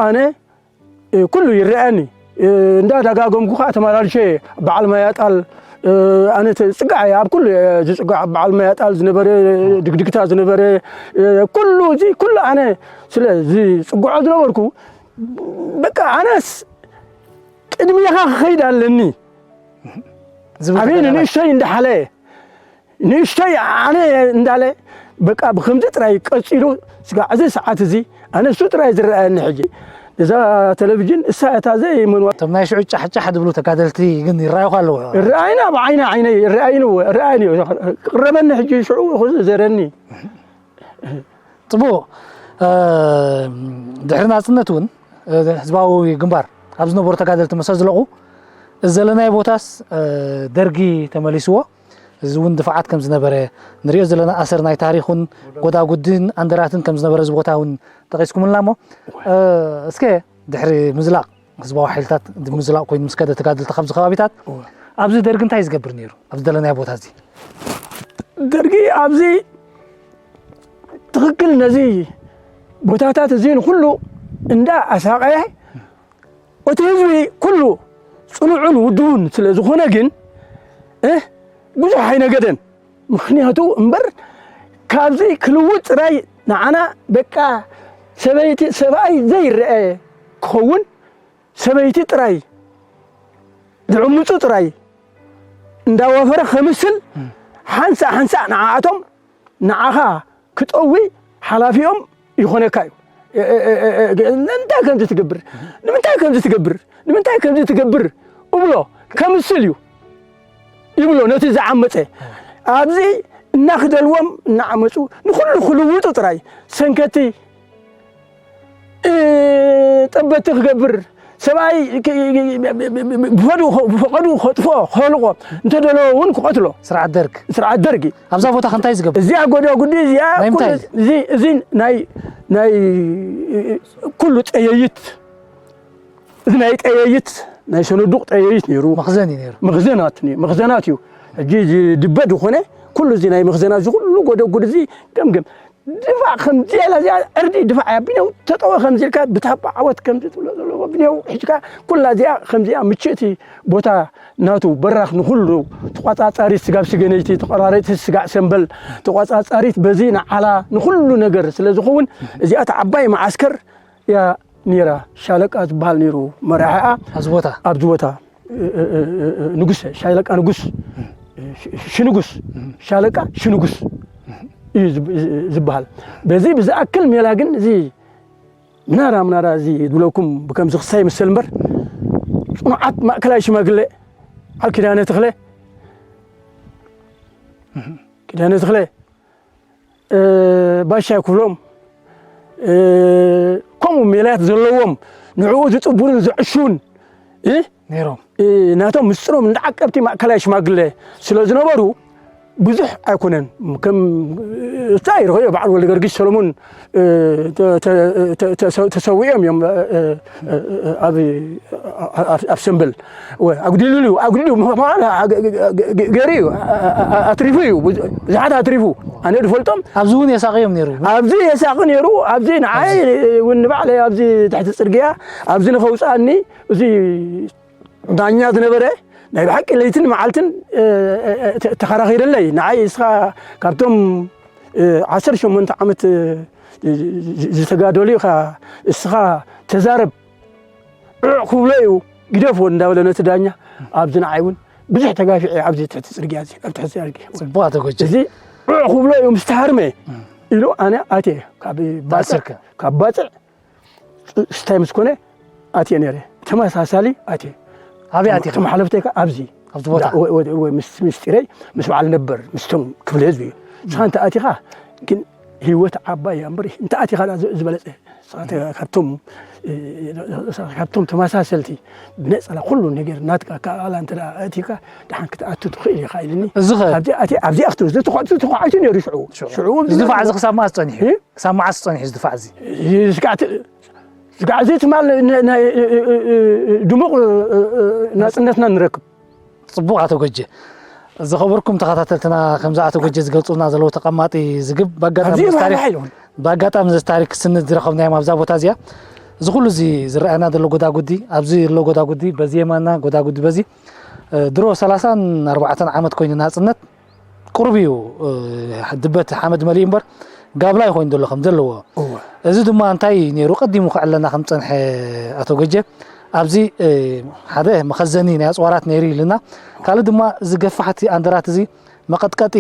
ኣነ ኩሉ ይረኣኒ። እንዳዳጋገምኩ ከዓ ተመላልሸ በዓል ማያጣል ኣነ ፅጋዕ ኣብ ኩሉ ዝፅጋዕ በዓል ማያጣል ዝነበረ ድግድግታ ዝነበረ ኩሉ እዚ ኩሉ ኣነ ስለ ዝፅግዖ ዝነበርኩ በቃ ኣነስ ቅድሚኻ ክኸይድ ኣለኒ። ኣበይ ንንእሽተይ እንዳሓለ ንእሽተይ ኣነ እንዳለ በቃ ብከምዚ ጥራይ ቀፂሉ ስጋዕ እዚ ሰዓት እዚ ኣነ እሱ ጥራይ ዝረኣየኒ ሕጂ እዛ ቴሌቪዥን እሳ እታ ዘይመንዋ እቶም ናይ ሽዑ ጫሕጫሕ ዝብሉ ተጋደልቲ ግን ይረኣዩኻ ኣለዉ። ይረኣይና ብዓይነ ዓይነይ ይረኣይኒ እወ ይረኣይኒ እዩ። ክቕረበኒ ሕጂ ሽዑ ዘረኒ። ፅቡቕ። ድሕሪ ናፅነት እውን ህዝባዊ ግንባር ኣብ ዝነበሩ ተጋደልቲ መሰ ዝለቑ እዚ ዘለናዮ ቦታስ ደርጊ ተመሊስዎ እዚ እውን ድፍዓት ከም ዝነበረ ንሪኦ ዘለና ኣሰር ናይ ታሪኽን ጎዳጉድን ኣንደራትን ከም ዝነበረ እዚ ቦታ እውን ጠቒስኩምልና እሞ እስከ ድሕሪ ምዝላቕ ህዝባዊ ሓይልታት ምዝላቕ ኮይኑ ምስ ከደ ተጋደልቲ ካብዚ ከባቢታት ኣብዚ ደርጊ እንታይ ዝገብር ነይሩ ኣብዚ ዘለናዮ ቦታ እዚ? ደርጊ ኣብዚ ትኽክል ነዚ ቦታታት እዚ ንኩሉ እንዳ ኣሳቀየ እቲ ህዝቢ ኩሉ ፅኑዕን ውድቡን ስለ ዝኾነ ግን ብዙሕ ኣይነገደን። ምኽንያቱ እምበር ካብዚ ክልውጥ ጥራይ ንዓና በቃ ሰበይቲ ሰብኣይ ዘይረአ ክኸውን ሰበይቲ ጥራይ ዝዕምፁ ጥራይ እንዳዋፈረ ከምስል ሓንሳእ ሓንሳእ ንዓኣቶም ንዓኻ ክጠዊ ሓላፊኦም ይኾነካ እዩ። ንምንታይ ከምዚ ትገብር ንምንታይ ከምዚ ትገብር ንምንታይ ከምዚ ትገብር እብሎ ከምስል እዩ ይብሎ ነቲ ዝዓመፀ ኣብዚ እናክደልዎም እናዓመፁ ንኩሉ ክልውጡ ጥራይ ሰንከቲ ጠበቲ ክገብር ሰብኣይ ብፈዱ ብፈቐዱ ክኸጥፎ ክኸልቆ እንተደለዎ እውን ክቐትሎ። ስርዓት ደርግ። ስርዓት ደርጊ። ኣብዛ ቦታ ከ እንታይ ዝገብር? እዚኣ ጎዳጉዲ እዚኣ ናይ ምንታይ? እዚ ናይ ናይ ኩሉ ጠየይት፣ እዚ ናይ ጠየይት ናይ ሰነዱቕ ጠየይት ነይሩ። መኽዘን እዩ ነይሩ። መኽዘናት ነይሩ። መኽዘናት እዩ። ሕጂ ድበ ዝኾነ ኩሉ እዚ ናይ መኽዘና እዚ ኩሉ ጎደጉድ እዚ ገምገም ድፋዕ ከምዚ ኢላ እዚኣ ዕርዲ ድፋዕ እያ። ብኔው ተጠወ ከምዚ ኢልካ ብታባ ዓወት ከምዚ ትብሎ ዘለዎ ብኔው ሒዝካ ኩላ እዚኣ ከምዚኣ ምችእቲ ቦታ ናቱ በራኽ ንኹሉ ተቋጻጻሪት ስጋብ ስገነይቲ ተቆራሪት ስጋዕ ሰንበል ተቋጻጻሪት በዚ ንዓላ ንኹሉ ነገር ስለ ዝኸውን እዚኣ ዓባይ መዓስከር እያ ነይራ። ሻለቃ ዝበሃል ነይሩ መራሒኣ ኣብዚ ቦታ ኣብዚ ቦታ ንጉስ ሻለቃ ንጉስ ሽንጉስ ሻለቃ ሽንጉስ እዩ ዝበሃል። በዚ ብዝኣክል ሜላ ግን እዚ ምናራ ምናራ እዚ ዝብለኩም ብከምዚ ክሳይ ይምሰል እምበር ጽኑዓት ማእከላይ ሽማግለ ኣብ ኪዳነ ተኽለ ኪዳነ ተኽለ ባሻይ ክብሎም ከምኡ ሜላያት ዘለዎም ንዕኡ ዝጥቡርን ዝዕሹን ነይሮም። ናቶም ምስጢሮም እንዳ ዓቀብቲ ማእከላይ ሽማግለ ስለ ዝነበሩ ብዙሕ ኣይኮነን። ከም እንታይ ይረኽዮ በዓል ወልደ ገርጊስ ሰሎሞን ተሰዊኦም እዮም ኣብ ሰንበል ኣጉዲሉሉ ኣጉዲሉ ገይሩ እዩ ኣትሪፉ እዩ ብዙሓት ኣትሪፉ ኣነ ዝፈልጦም ኣብዚ እውን የሳቕዮም ነይሩ ኣብዚ የሳቕ ነይሩ ኣብዚ ንዓይ እውን ንባዕለይ ኣብዚ ትሕቲ ፅርግያ ኣብዚ ንኸውፅኣኒ እዚ ዳኛ ዝነበረ ናይ ብሓቂ ለይትን መዓልትን ተኸራኺረለይ ንዓይ እስኻ ካብቶም ዓሰርተ ሸሞንተ ዓመት ዝተጋደሉ ኢኻ እስኻ ተዛረብ ዕዕ ክብሎ እዩ ግደፍዎ እንዳበለ ነቲ ዳኛ ኣብዚ ንዓይ እውን ብዙሕ ተጋፊዐ ኣብዚ ትሕቲ ፅርግያ እዚ ኣብ ትሕቲ ፅርግያ ፅቡቅ ኣቶ ጎጀ እዚ ዕዕ ክብሎ እዩ ምስ ተሃርመ ኢሉ ኣነ ኣትየ ካብ ባፅዕ ካብ ባፅዕ ስታይ ምስ ኮነ ኣትየ ነይረ ተመሳሳሊ ኣትየ ኣበይ ኣትየ ተመሓለፍተይ ከ ኣብዚ ኣብዚ ቦታ ምስጢረይ ምስ በዓል ነበር ምስቶም ክፍሊ ህዝቢ እዩ ንስኻ እንተ ኣቲኻ ግን ህይወት ዓባይ እያ እምበር እንተ ኣቲኻ ዝበለፀ ካብቶም ተመሳሰልቲ ብነፀላ ኩሉ ነገር ናትካ ኣካኣላ እንተ ኣእቲካ ደሓን ክትኣቱ ትኽእል ኢኻ ኢልኒ። እዚ ኸ? ኣብዚኣ ክትብል ዝተኳዕቱ ነይሩ ሽዑ። ሽዑ ዝድፋዕ እዚ ክሳብ መዓስ ጸኒሑ? እ? ክሳብ መዓስ ጸኒሑ ዝድፋዕ እዚ? ስጋዕ እዚ ትማል ድሙቕ ናጽነትና ንረክብ። ጽቡቕ ኣቶ ጎጀ፣ ዝኸበርኩም ተኸታተልትና፣ ከምዚ ኣቶ ጎጀ ዝገልጹልና ዘለዉ ተቐማጢ ዝግብ፣ ብኣጋጣሚ ኣብዚ እዚ ታሪኽ፣ ይበሃል ኣይልኹን። ብኣጋጣሚ እዚ ታሪኽ ስንድ ዝረኸብናዮም ኣብዛ ቦታ እዚኣ፣ እዚ ኩሉ እዚ ዝረኣየና ዘሎ ጎዳጉዲ፣ ኣብዚ ዘሎ ጎዳጉዲ፣ በዚ የማና ጎዳጉዲ በዚ፣ እ፣ ድሮ ሰላሳን ኣርባዕተን ዓመት ኮይኑ ናጽነት፣ ቁሩብ እዩ፣ እ፣ ድበት ሓመድ መሊኡ እምበር፣ ጋብላ እዩ ኮይኑ ዘሎ ከም ዘለዎ። እወ። እዚ ድማ እንታይ ነይሩ ቀዲሙ ክዕለና ከም ጸንሐ ኣቶ ጎጀ፣ ኣብዚ፣ እ፣ ሓደ መኸዘኒ ናይ ኣጽዋራት ነይሩ ኢልና፣ ካልእ ድማ እዚ ገፋሕቲ ኣንደራት እዚ መቐጥቀጢ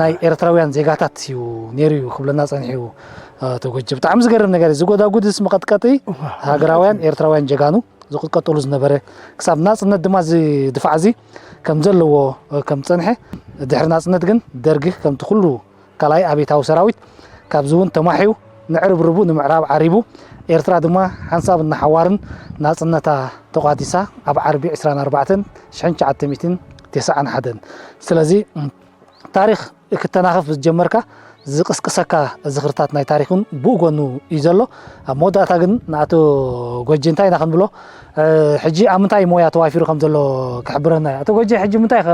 ናይ ኤርትራውያን ዜጋታት እዩ ነይሩ እዩ ክብለና ጸኒሑ እዩ ኣቶ ጎጀ። ብጣዕሚ ዝገርም ነገር እዩ። እዚ ጎዳጉድስ መቐጥቀጢ እወ። ሃገራውያን ኤርትራውያን ጀጋኑ ዝቕጥቀጥሉ ዝነበረ፣ ክሳብ ናጽነት ድማ እዚ ድፋዕ እዚ ከም ዘለዎ ከም ዝጸንሐ፣ ድሕሪ ናጽነት ግን ደርጊ ከምቲ ኩሉ ካልኣይ ኣብዮታዊ ሰራዊት ካብዚ እውን ተማሕዩ ንዕርብርቡ ንምዕራብ ዓሪቡ፣ ኤርትራ ድማ ሓንሳብ እናሓዋርን ናጽነታ ተቋዲሳ ኣብ ዓርቢ ዕስራን ኣርባዕተን ሽሕን ትሽዓተ ሚእትን ተስዓን ሓደን። ስለዚ ታሪኽ ክተናኽፍ ዝጀመርካ ዝቕስቅሰካ ዝኽርታት ናይ ታሪኽ እውን ብኡ ጎኑ እዩ ዘሎ። ኣብ መወዳእታ ግን ንኣቶ ጎጂ እንታይ ኢና ክንብሎ? እ፣ ሕጂ ኣብ ምንታይ ሞያ ተዋፊሩ ከም ዘሎ ክሕብረና እዩ። ኣቶ ጎጂ፣ ሕጂ ምንታይ ኢኸ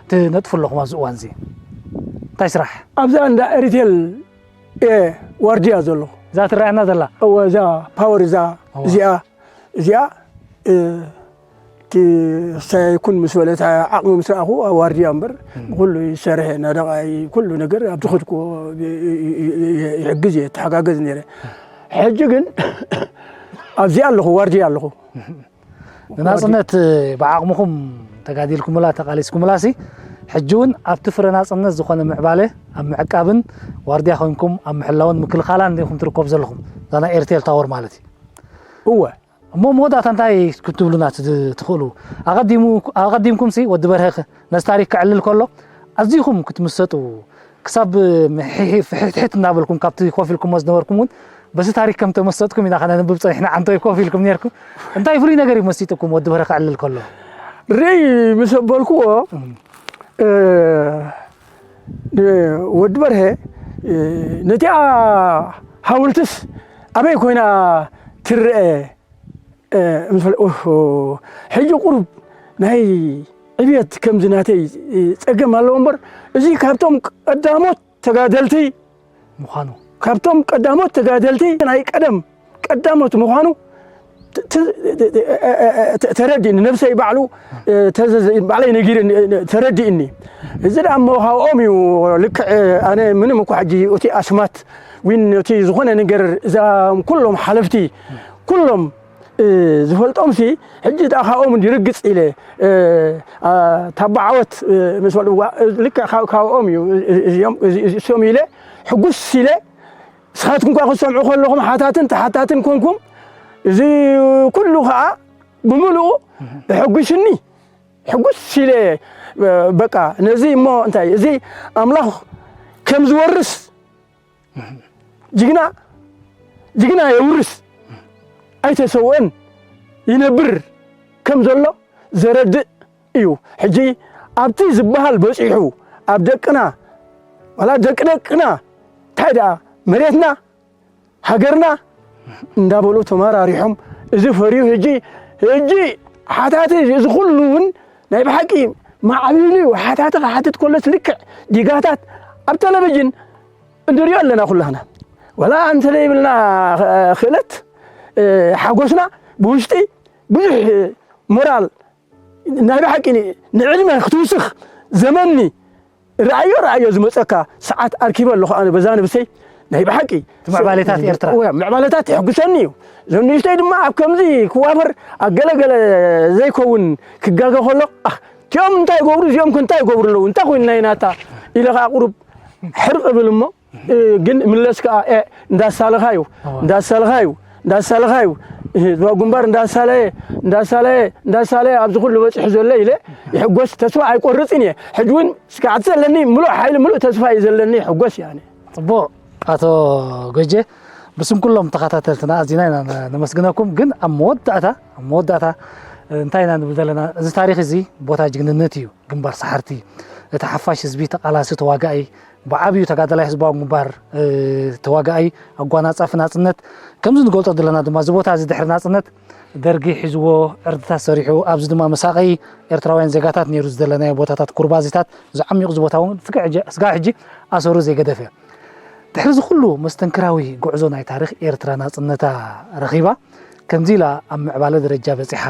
ትነጥፉ ኣለኹም ኣብዚ እዋን እዚ? እንታይ ስራሕ? ኣብዛ እንዳ ኤሪቴል እየ ዋርድያ ዘለኹ። እዛ ትረኣየና ዘላ? እወ፣ እዛ ፓወር እዛ፣ እዋ። እዚኣ፣ እዚኣ፣ እ፣ እቲ ክሳይ ይኩን ምስ በለ፣ እቲ ዓቕሚ ምስ ረኣኹ፣ ኣብ ዋርድያ እምበር፣ ብኹሉ ይሰርሕ፣ ነደቓይ፣ ኩሉ ነገር ኣብቲ ኸድኩዎ ይ-፣ ይ-፣ ይ-፣ ይ-፣ ይሕግዝ እየ፣ እተሓጋገዝ ነይረ። ሕጂ ግን ኣብዚኣ ኣለኹ፣ ዋርድያ ኣለኹ። ንናጽነት ብዓቕምኹም ተጋዲልኩምላ፣ ተቓሊስኩምላ ሲ፣ ሕጂ እውን ኣብቲ ፍረ ናጽነት ዝኾነ ምዕባለ ኣብ ምዕቃብን ዋርድያ ኮይንኩም ኣብ ምሕላውን ምክልኻላን ኢኹም ትርከቡ ዘለኹም። እዛ ናይ ኤርቴል ታወር ማለት እዩ። እወ። እሞ መወዳእታ እንታይ ክትብሉና ት-፣ ትኽእሉ? ኣቐዲሙ-፣ ኣቐዲምኩም ሲ ወዲ በርሀ ክ-፣ ነዚ ታሪክ ከዕልል ከሎ ኣዚኹም ክትምሰጡ፣ ክሳብ ምሕሕ-፣ ፍሕትሕት እናበልኩም ካብቲ ኮፍ ኢልኩሞ ዝነበርኩም እውን በዚ ታሪክ ከም ተመሰጥኩም ኢና ከነንብብ ጸኒሕና። ዓንተወይ ኮፍ ኢልኩም ነርኩም። እንታይ ፍሉይ ነገር እዩ መሲጥኩም ወዲ በርሀ ከዕልል ከሎ? ርእይ ምስ ኣበልክዎ ወዲ በርሀ ነቲኣ ሃውልትስ ኣበይ ኮይና ትረአ? ሕጂ ቁሩብ ናይ ዕብየት ከምዚ ናተይ ፀገም ኣለዎ እምበር፣ እዚ ካብቶም ቀዳሞት ተጋደልቲ ምዃኑ፣ ካብቶም ቀዳሞት ተጋደልቲ ናይ ቀደም ቀዳሞት ምዃኑ ተረዲእኒ። ነብሰይ ባዕሉ ባዕለይ ነጊረ ተረዲእኒ። እዚ ደኣ እሞ ካብኦም እዩ። ልክዕ ኣነ ምንም እኳ ሕጂ እቲ ኣስማት ዊን እቲ ዝኾነ ነገር እዛም ኩሎም ሓለፍቲ ኩሎም ዝፈልጦምሲ ሕጂ ደኣ ካብኦም ይርግጽ ኢለ ታባዓወት ምስ በልዋ ልክዕ ካብኦም እዩ እዚኦም እሶም ኢለ ሕጉስ ኢለ ንስኻትኩም ከኣ ክትሰምዑ ከለኹም ሓታትን ተሓታትን ኮንኩም እዚ ኩሉ ከኣ ብምሉኡ የሐጉስኒ። ሕጉስ ኢለ በቃ ነዚ እሞ እንታይ እዚ ኣምላኽ ከም ዝወርስ ጅግና ጅግና የውርስ ኣይተሰውአን ይነብር ከም ዘሎ ዘረድእ እዩ። ሕጂ ኣብቲ ዝበሃል በጺሑ ኣብ ደቅና ዋላ ደቂ ደቅና እንታይ ደኣ መሬትና ሃገርና እንዳበሉ ተመራሪሖም እዚ ፈርዩ ሕጂ ሕጂ ሓታቲ እዚ ኩሉ እውን ናይ ብሓቂ ማዕቢሉ እዩ። ሓታቲ ክሓትት ከሎስ ልክዕ ዲጋታት ኣብ ቴሌቪዥን እንድሪኦ ኣለና ኩላህና። ዋላ እንተ ዘይብልና ክእለት ሓጎስና ብውሽጢ ብዙሕ ሞራል ናይ ብሓቂ ንዕድመ ክትውስኽ ዘመኒ ርኣዮ ርኣዮ ዝመፀካ ሰዓት ኣርኪበ ኣለኹ ኣነ በዛ ነብሰይ ናይ ብሓቂ ምዕባሌታት ኤርትራ ምዕባለታት የሕጉሰኒ እዩ። እዞም ንእሽተይ ድማ ኣብ ከምዚ ክዋፈር ኣብ ገለገለ ዘይከውን ክጋገ ከሎ እቲኦም እንታይ ይገብሩ እዚኦም ከ እንታይ ይገብሩ ኣለዉ እንታይ ኮይንና ኢና እታ ኢለ ከዓ ቁሩብ ሕርቕ እብል እሞ ግን ምለስ ከዓ እንዳሳለኻዩ እንዳሳለኻዩ እንዳሳለኻዩ ግንባር እንዳሳለየ እንዳሳለየ እንዳሳለየ ኣብዚ ኩሉ በፂሑ ዘሎ ኢለ ይሕጎስ ተስፋ ኣይቆርፅን እየ። ሕጂ እውን ስጋዕቲ ዘለኒ ምሉእ ሓይሊ ምሉእ ተስፋ እዩ ዘለኒ ይሕጎስ እየ ኣነ። ፅቡቕ ኣቶ ጎጀ ብስም ኩሎም ተኸታተልትና ኣዚና ኢና ነመስግነኩም። ግን ኣብ መወዳእታ ኣብ መወዳእታ እንታይ ኢና ንብል ዘለና እዚ ታሪኽ እዚ ቦታ ጅግንነት እዩ። ግንባር ሰሓርቲ እቲ ሓፋሽ ህዝቢ ተቓላሲ ተዋጋኢ ብዓብዩ ተጋዳላይ ህዝባዊ ግንባር ተዋጋኢ ኣጓናጻፊ ናጽነት ከምዚ ንገልጾ ዘለና ድማ እዚ ቦታ እዚ ድሕሪ ናጽነት ደርጊ ሒዝዎ ዕርድታት ሰሪሑ ኣብዚ ድማ መሳቐዪ ኤርትራውያን ዜጋታት ነይሩ ዝደለናዮ ቦታታት ኩርባዚታት ዝዓሚቑ እዚ ቦታ እውን ስጋዕ ሕጂ ኣሰሩ ዘይገደፈ ድሕሪ እዚ ኩሉ መስተንክራዊ ጉዕዞ ናይ ታሪኽ ኤርትራ ናጽነታ ረኺባ ከምዚ ኢላ ኣብ ምዕባለ ደረጃ በጺሓ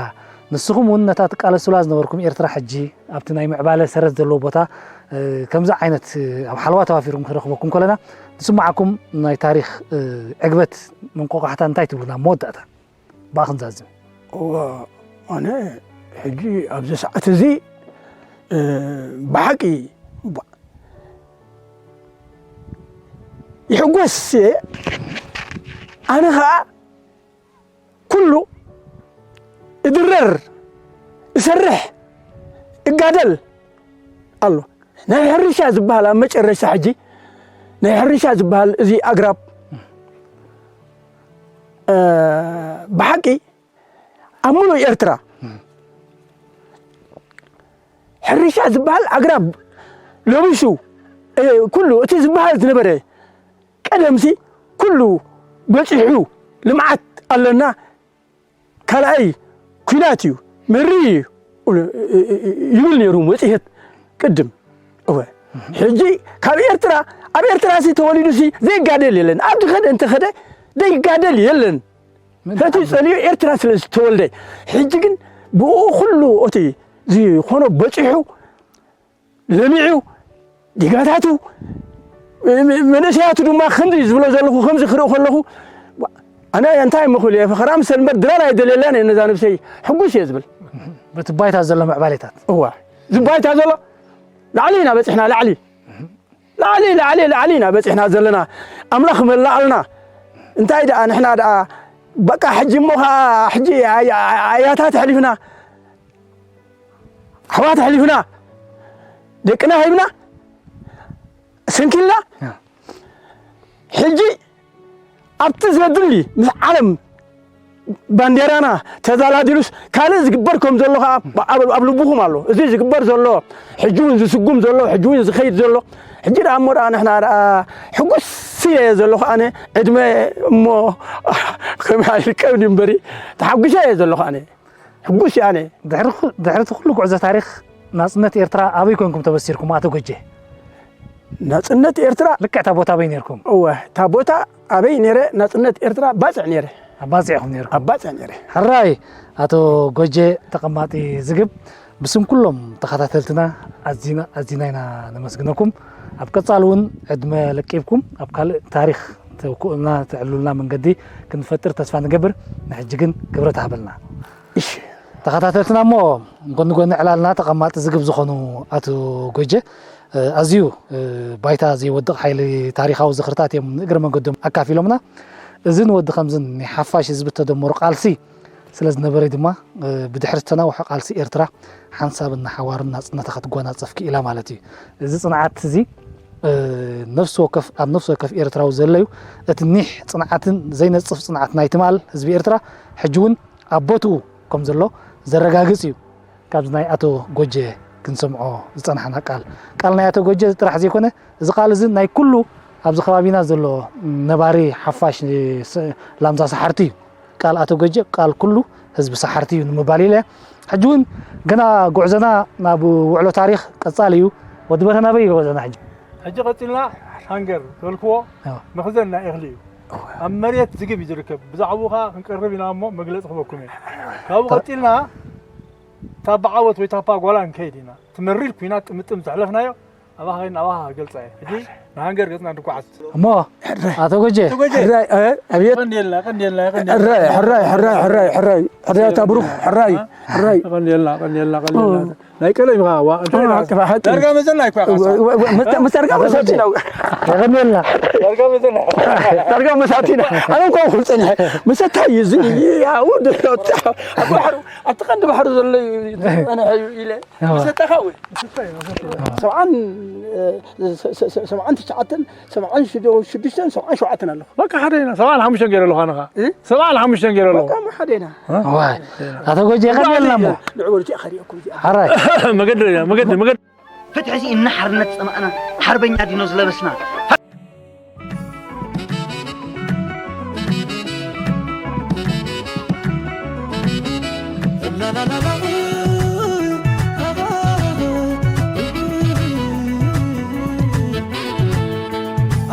ንስኹም እውን ነታ ትቃለሱላ ዝነበርኩም ኤርትራ ሕጂ ኣብቲ ናይ ምዕባለ ሰረት ዘለዎ ቦታ ከምዚ ዓይነት ኣብ ሓለዋ ተዋፊርኩም ክንረኽበኩም ከለና ዝስማዓኩም ናይ ታሪኽ ዕግበት መንቆቃሕታ እንታይ ትብሉና መወዳእታ ብኣ ክንዛዝም እዋ ኣነ ሕጂ ኣብዚ ሰዓት እዚ ብሓቂ ይሕጎስ እየ ኣነ ኸዓ ኩሉ እድረር እሰርሕ እጋደል ኣሎ ናይ ሕርሻ ዝበሃል ኣብ መጨረሻ ሕጂ ናይ ሕርሻ ዝበሃል እዚ ኣግራብ ብሓቂ ኣብ ሙሉእ ኤርትራ ሕርሻ ዝበሃል ኣግራብ ለቢሱ ኩሉ እቲ ዝበሃል ዝነበረ ቀደምሲ ኩሉ በፂሑ ልምዓት ኣለና ካልኣይ ኲናት እዩ መሪ እዩ ይብል ነይሩ መፅሄት ቅድም እወ ሕጂ ካብ ኤርትራ ኣብ ኤርትራ ሲ ተወሊዱ ሲ ዘይጋደል የለን ኣብቲ ኸደ እንተኸደ ዘይጋደል የለን እቲ ጸሊኡ ኤርትራ ስለ ዝተወልደ ሕጂ ግን ብኡ ኩሉ እቲ ዝኾኖ በፂሑ ለሚዑ ዲጋታቱ መንእሰያቱ ድማ ከምዚ ዝብሎ ዘለኹ ከምዚ ክርኢ ከለኹ ኣነ እንታይ ምኽብል እየ ፈኸራ ምሰል እምበር ድራር ኣይደልየላን እየ ነዛ ነብሰይ ሕጉስ እየ ዝብል በቲ ባይታ ዘሎ ምዕባሌታት እዋ እዚ ባይታ ዘሎ ላዕሊ ኢና በፂሕና ላዕሊ ላዕሊ ላዕሊ ላዕሊ ኢና በፂሕና ዘለና ኣምላኽ መላኣልና እንታይ ደኣ ንሕና ደኣ በቃ ሕጂ እሞ ከዓ ሕጂ ኣያታት ኣሕሊፍና ኣሕዋት ኣሕሊፍና ደቅና ሂብና ስንኪልና ሕጂ ኣብቲ ዘድሊ ምስ ዓለም ባንዴራና ተዛላዲሉስ ካልእ ዝግበር ከም ዘሎ ከዓ ኣብ ልብኹም ኣሎ። እዚ ዝግበር ዘሎ ሕጂ እውን ዝስጉም ዘሎ ሕጂ እውን ዝኸይድ ዘሎ ሕጂ ደኣ እሞ ደኣ ንሕና ደኣ ሕጉስ እየ ዘለኹ ኣነ ዕድመ እሞ ከመይ ይርከብ ድዩ እምበሪ ተሓጒሰ እየ ዘለኹ ኣነ ሕጉስ እየ ኣነ። ድሕሪ እቲ ኩሉ ጉዕዞ ታሪኽ ናጽነት ኤርትራ ኣበይ ኮንኩም ተበሲርኩም ኣቶ ጎጄ? ናጽነት ኤርትራ ልክዕ እታ ቦታ ኣበይ ነርኩም? እወ እታ ቦታ ኣበይ ነረ ናጽነት ኤርትራ ባጽዕ ነረ። ኣብ ባጽዕ ኢኹም ነርኩም? ኣብ ባጽዕ ነረ። ሕራይ ኣቶ ጎጄ ተቐማጢ ዝግብ ብስም ኩሎም ተኸታተልትና ኣዚና ኣዚና ኢና ነመስግነኩም። ኣብ ቀጻሊ እውን ዕድመ ለቂብኩም ኣብ ካልእ ታሪኽ ተውክኡልና ተዕሉልና መንገዲ ክንፈጥር ተስፋ ንገብር። ንሕጂ ግን ክብረት ሃበልና። እሺ ተኸታተልትና እሞ ጎኒ ጎኒ ዕላልና ተቐማጢ ዝግብ ዝኾኑ ኣቶ ጎጀ ኣዝዩ ባይታ ዘይወድቕ ሓይሊ ታሪኻዊ ዝኽርታት እዮም ንእግረ መንገዶም ኣካፊሎምና። እዝን ወዲ ከምዝን ናይ ሓፋሽ ህዝቢ ተደመሩ ቃልሲ ስለ ዝነበረ ድማ ብድሕሪ ዝተናውሐ ቃልሲ ኤርትራ ሓንሳብን ንሓዋርን ናጽነታ ክትጓናጸፍ ክኢላ ማለት እዩ። እዚ ጽንዓት እዚ ነፍሲ ወከፍ ኣብ ነፍሲ ወከፍ ኤርትራዊ ዘሎ እዩ። እቲ ኒሕ ጽንዓትን ዘይነጽፍ ጽንዓት ናይ ትማል ህዝቢ ኤርትራ ሕጂ እውን ኣብ ቦትኡ ከም ዘሎ ዘረጋግጽ እዩ። ካብዚ ናይ ኣቶ ጎጀ ክንሰምዖ ዝጸናሕና ቃል ቃል ናይ ኣቶ ጎጀ ጥራሕ ዘይኮነ እዚ ቃል እዚ ናይ ኩሉ ኣብዚ ከባቢና ዘሎ ነባሪ ሓፋሽ ላምዛ ሰሓርቲ እዩ። ቃል ኣቶ ጎጀ ቃል ኩሉ ህዝቢ ሰሓርቲ እዩ ንምባል ኢለ ሕጂ እውን ገና ጉዕዞና ናብ ውዕሎ ታሪኽ ቀጻሊ እዩ። ወዲ በርሀ ናበይ ጉዕዞና ሕጂ? ሕጂ ቀጺልና ሃንገር ዝበልክዎ መኽዘን ናይ እኽሊ እዩ። ኣብ መሬት ዝግብ እዩ ዝርከብ። ብዛዕባኡ ከዓ ክንቀርብ ኢና እሞ መግለጺ ክበኩም እየ። ካብኡ ቀጺልና ታባ ዓወት ወይ ታባ ጓላ ንከይድ ኢና። ትመሪር ኩናት ጥምጥም ዘሕለፍናዮ ኣባኻ ከይድና ኣባኻ ክገልጻ እየ። ሕጂ ንሃንገር ገጽና ንጓዓዝ። እሞ ኣቶ ጎጀ ሕራይ ኣቤት ቀንዴልና ቀንዴልና ቀንዴልና ሕራይ ሕራይ ሕራይ ሕራይ ሕራይ ሕራይ ኣታ ብሩኽ ሕራይ ሕራይ ቀንዴልና ቀንዴልና ቀንዴልና ናይ ቀለም ኢኻ ዋ እንታይ ዳርጋ መዘና ይኳ ምስ ዳርጋ መሳቲና ቀንዴልና ዳርጋ መዘና ዳርጋ መሳቲና ኣነ እንኳ ክብል ጸኒሐ መሰታይ እዚ ያው ደረታ ኣባሕሩ ኣብቲ ቀንዲ ባሕሪ ዘሎ እዩ ዝጸንሐ እዩ ኢለ ዝሰጠኻ ወይ ሰብዓን ሰብዓን ትሽዓተን ሰብዓን ሽዱሽተን ሰብዓን ሸውዓተን ኣለኹ በቃ ሓደ ኢና ሰብዓን ሓሙሽተን ገይረ ኣለኹ ኣነ ኸዓ ሰብዓን ሓሙሽተን ገይረ ኣለኹ በቃ ሓደ ኢና ዋይ ኣቶ ጎጂ የቐንየልና እሞ ንዕበሉ እዚኣ ከሪኦኩም እዚኣ ሓራይ መገዲ መገዲ መገዲ ፍትሒ እዚ እናሓርነት ጸማእና ሓርበኛ ዲኖ ዝለበስና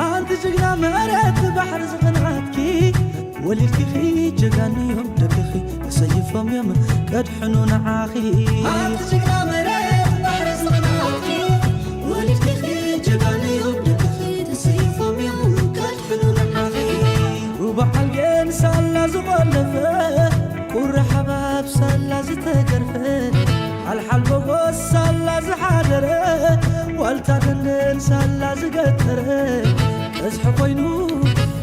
ኣንቲ ጅግና መሬት ባሕሪ ዝቕንዓትኪ ወሊድኪኺ ጀጋኑ እዮም ደቅኺ ተሰይፎም እዮም ከድሕኑ ንዓኺ ኣንቲ ጅግና መሬት ባሕሪ ዝቕንዓትኪ ወሊድኪኺ ጀጋኑ እዮም ደቅኺ ተሰይፎም እዮም ከድሕኑ ንዓኺ ሩባ ሓልጌን ሳላ ዝቖለፈ ቁሪ ሓባብ ሳላ ዝተገርፈ ሓልሓል መጎስ ሳላ ዝሓደረ ዋልታ ደንደን ሳላ ዝገተረ ቀዝሒ ኮይኑ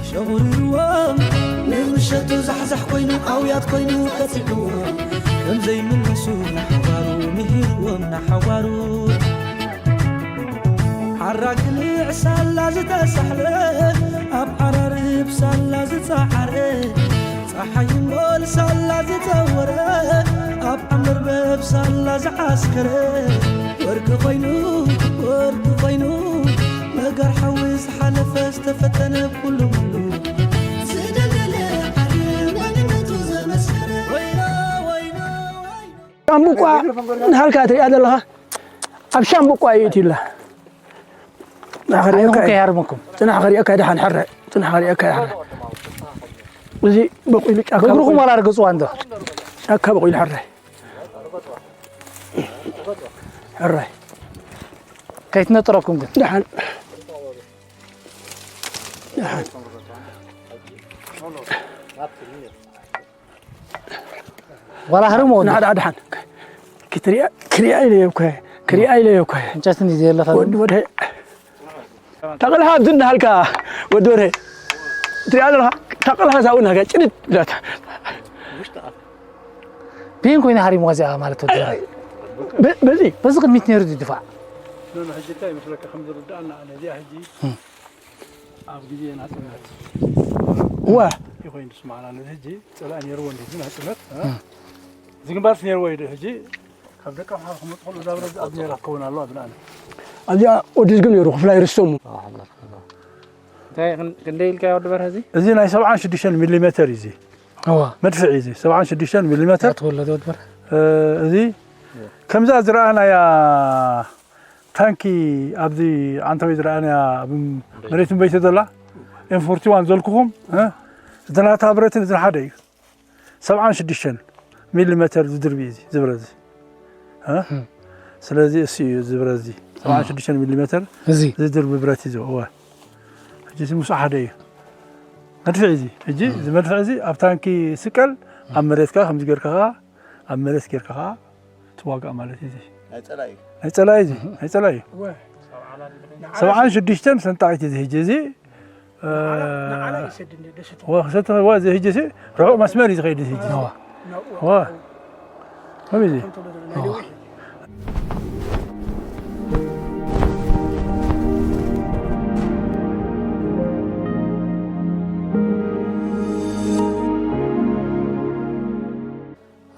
ሸቑሪርዎም ንምሸቱ ዛሕዛሕ ኮይኑ ኣውያት ኮይኑ ቀፂዕዎም ከም ዘይምለሱ ንሓዋሩ ምሂርዎም ንሓዋሩ ሓራ ቅልዕ ሳላ ዝተሳሕረ ኣብ ዓራርብ ሳላ ዝፀዓረ ፀሓይ እምቦል ሳላ ዝፀወረ ኣብ ዓመርበብ ሳላ ዝዓስከረ ወርቂ ኮይኑ ወርቂ ኮይኑ መጋር ሓዊ ዝሓለፈ ዝተፈተነ ኩሉ ምሉ ዝደለለ ዓለም መንነቱ ዘመስከረ ወይና ወይና ወይና ሻምብቋ ንሃልካ ትሪኣ ዘለኻ ኣብ ሻምብቋ እዩ እትዩላ ኣይኹም ከይሃርመኩም ጽናሕ ከሪአካ ድሓን ሕራይ ጽናሕ ከሪአካ ድሓን እዚ በቂሉ ጫካ በእግርኹም ዋላ ርገጽዋ እንዶ ጫካ በቂሉ ሕራይ ሕራይ ከይትነጥረኩም ግን ድሓን ድሓን ዋላ ህርሞ ወዲ። ንሓደ ሓደ ሓን ክትሪኣ ክሪኣ ኢለ እኮ ክሪኣ ኢለ እኮ እንጨት እንዲ ዘየለ ወዲ ወደ ታቀልሃ ኣብዚ እንዳሃልካ ወዲ ወደ ትሪኣ ኣለኻ ታቀልሃ ሳውን ሃጋ ጭድድ ብላታ ፒን ኮይና ሃሪሞ እዚኣ ማለት ወዲ ወደ በዚ በዚ ቅድሚት ነይሩ ድፋዕ ሕጂ እንታይ ይመስለካ ከም ዝርዳእና ኣነ እዚኣ ሕጂ ኣብ ግዜ ናጽነት እወ ይኾይን ድስማዕና ነዚ ሕጂ ጸላእ ነይርዎ እንዲ ናጽነት እዚ ግንባርስ ነይርዎ እዩ ሕጂ ካብ ደቀ ምሓር ክመፅሉ እዛ ብረት ኣብ ሜራ ክኸውን ኣለዋ ብልኣነ ኣብዚኣ ወዲ ዝግም ነይሩ ክፍላይ ርሰሙ እንታይ ክንደይ ኢልካ ወዲ በርሀ እዚ እዚ ናይ ሰብዓን ሽዱሽተን ሚሊ ሜተር እዩ እዚ እዋ መድፍዒ እዩ እዚ ሰብዓን ሽዱሽተን ሚሊ ሜተር ተወለደ ወዲ በርሀ እዚ ከምዛ ዝረኣናያ ታንኪ ኣብዚ ዓንተወይ ዝረኣናያ መሬት ንበይተ ዘላ ኤም ፎርቲ ዋን ዘልኩኹም እቲ ናታ ብረትን እዚ ሓደ እዩ ሰብዓን ሽዱሽተን ሚሊ ሜተር ዝድርቢ እዩ እዚ ዝብረት እዚ ስለዚ እሱ እዩ ዝብረት እዚ ሰብዓን ሽዱሽተን ሚሊ ሜተር እዚ ዝድርቢ ብረት እዩ እወ ሕጂ እዚ ምስ ሓደ እዩ መድፍዕ እዚ ሕጂ እዚ መድፍዕ እዚ ኣብ ታንኪ ስቀል ኣብ መሬትካ ከምዚ ጌርካ ከዓ ኣብ መሬት ጌርካ ከዓ ትዋጋእ ማለት እዩ እዚ ናይ ፀላኢ እዚ ናይ ፀላኢ እዩ ሰብዓን ሽዱሽተን ሰንጣቂት እዚ ሕጂ እዚ ንዓና ይሰድኒ ደስቱ ወክሰተ ወዚ ህጅሲ ርሑቕ መስመር እዩ ዝኸይድ ህጅሲ እዋ ዋ ከመይ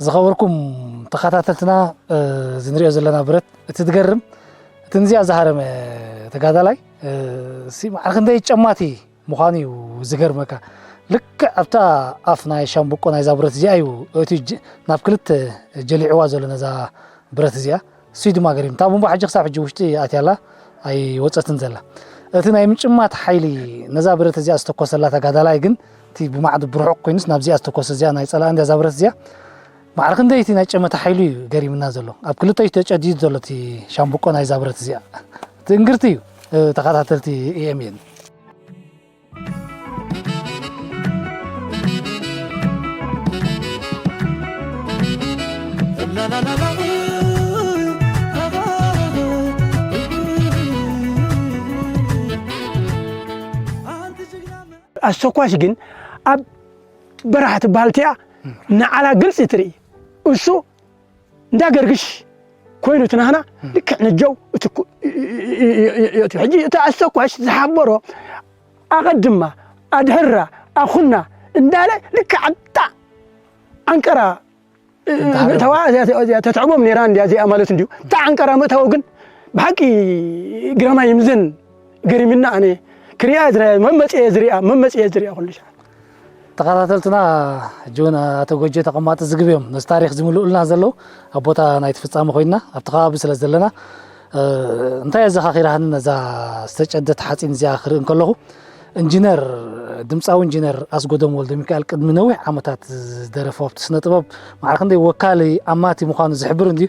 ዝኸበርኩም ተኸታተልትና እዚ ንሪኦ ዘለና ብረት እቲ ትገርም እቲ ንዚኣ ዝሃረመ ተጋዳላይ ሲ ማዕረ ክንደይ ጨማቲ ምዃኑ እዩ ዝገርመካ። ልክዕ ኣብታ ኣፍ ናይ ሻምብቆ ናይዛ ብረት እዚኣ እዩ እቲ ናብ ክልተ ጀሊዕዋ ዘሎ ነዛ ብረት እዚኣ። እሱይ ድማ ገሪም። እታ ቡምባ ሕጂ ክሳብ ሕጂ ውሽጢ ኣትያላ ኣይወፀትን ዘላ። እቲ ናይ ምጭማት ሓይሊ ነዛ ብረት እዚኣ ዝተኮሰላ ተጋዳላይ ግን እቲ ብማዕዱ ብርሑቕ ኮይኑስ ናብዚኣ ዝተኮሰ እዚኣ ናይ ፀላእ እንዲያ እዛ ብረት እዚኣ ማዕረ ክንደይ እቲ ናይ ጨመተ ሓይሉ እዩ ገሪምና ዘሎ። ኣብ ክልተ እዩ ተጨዲዱ ዘሎ እቲ ሻምብቆ ናይዛ ብረት እዚኣ። እቲ እንግርቲ እዩ ተኸታተልቲ ኤኤምኤን። ኣስተኳሽ ግን ኣብ በራሕ ትበሃል እቲኣ ንዓላ ግልፂ ትርኢ እሱ እንዳ ገርግሽ ኮይኑ ትናህና ልክዕ ነጀው እቲ ሕጂ እቲ ኣስተኳሽ ዝሓበሮ ኣቐድማ ኣድሕራ ኣኹና እንዳለ ልክዕ ኣብጣ ዓንቀራ ምእታዋ ተትዕቦም ነራ እንዲያ እዚኣ ማለት እንዲዩ እታ ዓንቀራ ምእታው ግን ብሓቂ ግረማ ይምዘን ገሪምና ኣነ ክሪኣ ዝረ መመፅየ ዝሪኣ መመፅየ ዝሪኣ ኩሉ ሻ ተኸታተልትና ሕጂ እውን ኣቶ ጎጆ ተቐማጢ ዝግብ እዮም ነዚ ታሪክ ዝምልኡልና ዘለዉ ኣብ ቦታ ናይቲ ፍፃመ ኮይንና ኣብቲ ከባቢ ስለ ዘለና እንታይ ኣዘኻኺራህኒ ነዛ ዝተጨደት ሓፂን እዚኣ ክርኢ እንከለኹ እንጂነር ድምፃዊ እንጂነር ኣስጎዶም ወልደ ሚካኤል ቅድሚ ነዊሕ ዓመታት ዝደረፎ ኣብቲ ስነ ጥበብ ማዕረ ክንደይ ወካሊ ኣማቲ ምዃኑ ዝሕብር እንድዩ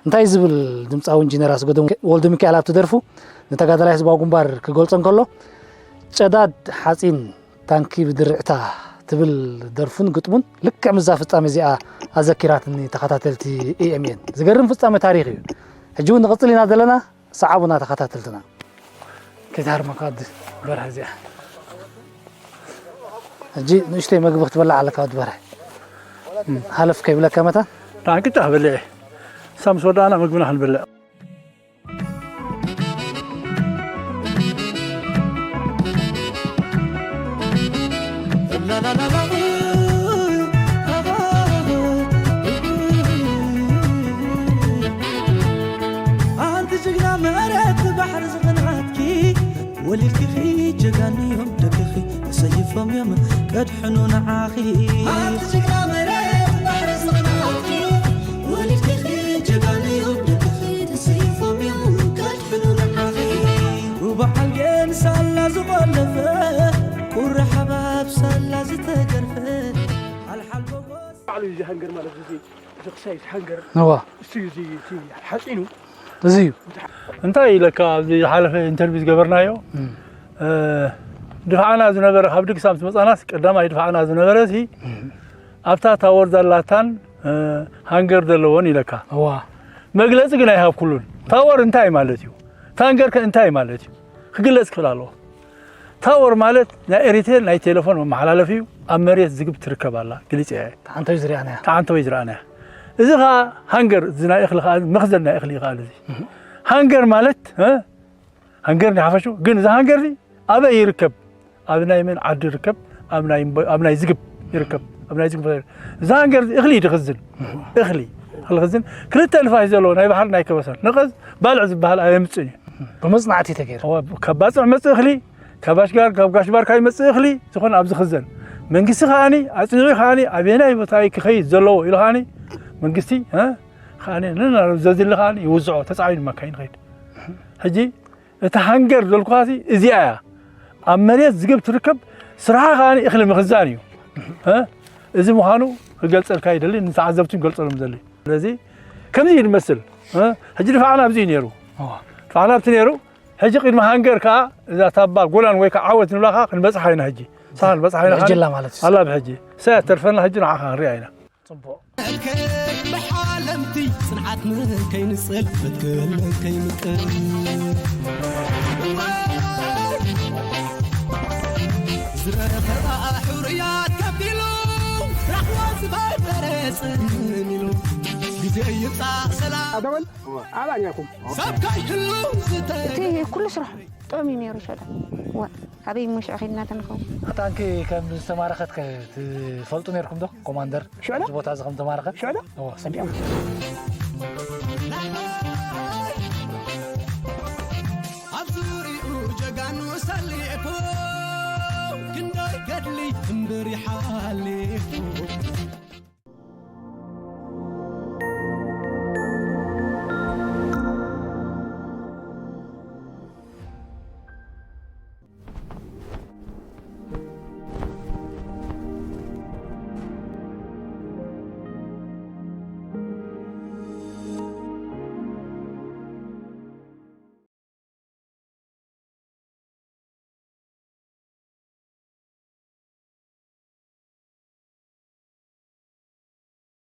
እንታይ ዝብል ድምፃዊ እንጂነር ኣስጎዶም ወልደ ሚካኤል ኣብቲ ደርፉ ንተጋዳላይ ህዝባዊ ግንባር ክገልፆ እንከሎ ጨዳድ ሓፂን ታንኪ ብድርዕታ ትብል ደርፉን ግጥሙን ልክዕ ምዛ ፍጻሜ እዚኣ ኣዘኪራትኒ ተኸታተልቲ ኤኤምኤን ዝገርም ፍጻሜ ታሪኽ እዩ ሕጂ እውን ንቕፅል ኢና ዘለና ሰዓቡና ተኸታተልትና ከይትሃርመካ ወዲ በርሀ እዚኣ ሕጂ ንእሽተይ መግቢ ክትበላዕ ኣለካ ወዲ በርሀ ሃለፍ ከይብለካ መታን ዳንቅጫ በልዐ ሳምስ ወዳእና ምግብና ክንበልዕ ኣንቲ ጅግና መሬት ባሕሪ ዝቕንዓትኪ ወሊድኪኺ ጀጋኑ እዮም ደቅኺ ተሰይፎም እዮም ቀድሕኑ ንዓኺ ኣንቲ ጅግና መሬት ባሕሪ ዝቕንዓትኪ ወሊድኪኺ ጀጋኑ እዮም ደቅኺ ተሰይፎም እዮም ቀድሕኑ ንዓኺ ሩባ ሓልጌን ሳላ ዝቖለፈ ቁሪ ሓባብ ሳላ ዝተገርፈ ሓልሓል ጎጎስ ባዕሉ እዩ እዚ ሃንገር ማለት እዚ እዚ ክሳይ እዚ ሃንገር እዋ እሱ እዩ እዚ እቲ ሓፂኑ እዚ እዩ እንታይ ኢለካ ኣብዚ ዝሓለፈ ኢንተርቪው ዝገበርናዮ ድፋዕና ዝነበረ ካብ ድግሳ ምስ መፃናስ ቀዳማይ ድፋዕና ዝነበረ ሲ ኣብታ ታወር ዘላታን ሃንገር ዘለዎን ኢለካ እዋ መግለፂ ግን ኣይሃብኩሉን ታወር እንታይ ማለት እዩ ታንገር ከ እንታይ ማለት እዩ ክግለፅ ክኽእል ኣለዎ ታወር ማለት ናይ ኤሪቴል ናይ ቴሌፎን መመሓላለፊ እዩ ኣብ መሬት ዝግብ ትርከብ ኣላ ግልፂ እያ ተዓንተው ዝሪኣናያ ተዓንተወይ ዝረኣናያ እዚ ከዓ ሃንገር እዚ ናይ እኽሊ ከዓ መኽዘን ናይ እኽሊ ይኸኣል እዚ ሃንገር ማለት ሃንገር ናይ ሓፈሹ ግን እዚ ሃንገር እዚ ኣበይ ይርከብ ኣብ ናይ መን ዓዲ ይርከብ? ኣብ ናይ እምበ- ኣብ ናይ ዝግብ ይርከብ። ኣብ ናይ ዝግብ ይርከብ። እዛ ሃንገር እዚ እኽሊ እዩ ዝኽዝን። እኽሊ እኽሊ ዝኽዝን ክልተ ንፋስ ዘለዎ ናይ ባሕሪ ናይ ከበሳን ነቐዝ ባልዕ ዝበሃል ኣየምፅእን እዩ። ብመፅናዕቲ ተገይሩ። እወ፣ ካብ ባፅዕ መፅእ እኽሊ ካብ ኣሽጋር ካብ ጋሽ ባርካ ይመፅእ እኽሊ ዝኾነ ኣብ ዝኽዘን መንግስቲ ከዓኒ ኣፅኒዑ ከዓኒ ኣበየናይ ቦታ እዩ ክኸይድ ዘለዎ ኢሉ ከዓኒ መንግስቲ እ፣ ከዓኒ ንናብ ዘድሊ ከዓኒ ይውዝዖ ተፃዒኑ ማካይን ይኸይድ። ሕጂ እቲ ሃንገር ዘልኳሲ እዚኣ እያ። ኣብ መሬት ዝግብ ትርከብ ስራሓ ከዓኒ እኽሊ ምኽዛን እዩ። እ፣ እዚ ምዃኑ ክገልፀልካ ይደሊ ንተዓዘብቲ ክገልፀሎም ዘሊ። ስለዚ ከምዚ እዩ ዝመስል። እ፣ ሕጂ ድፋዕና ኣብዚ እዩ ነይሩ። እዋ። ድፋዕና ኣብቲ ነይሩ። ሕጂ ቅድሚ ሃንገር ከዓ እዛ ታባ ጎላን ወይ ከዓ ዓወት ንብላ ከዓ ክንበፅሓ ኢና። ሕጂ ንሳ ክንበፅሓ ኢና። ብሕጂ ኣላ ማለት እዩ። ኣላ ብሕጂ እሳ እያ ተርፈና። ሕጂ ንዓኻ ክንሪኣ ኢና። ፅቡቅ። ብሓለምቲ ጽንዓት ንከይንጽል መትከል ከይምቅር ዝረኸባ ሕሩያት ከፊሉ ራሕዋ ዝፈጠረ ጽን ኢሉ ግዜ ይምጻእ ሰላም ኣደወል ኣባን ያኩም ሰብ ከይህሉ ዝተ እቲ ኩሉ ስራሕ ጥዑም እዩ ነይሩ። ሸዳ ዋ ኣበይ ሙሽዕ ኺድና ተንኸውን። ታንኪ ከም ዝተማረኸት ከ ትፈልጡ ነርኩም ዶ? ኮማንደር ሸዳ? እዚ ቦታ እዚ ከም ተማረኸ ሸዳ? እዎ፣ ሰሚዑ። ኣብ ዙሪኡ ጀጋኑ ሰሊፉ ክንደይ ገድሊ እምብር ይሓልፍ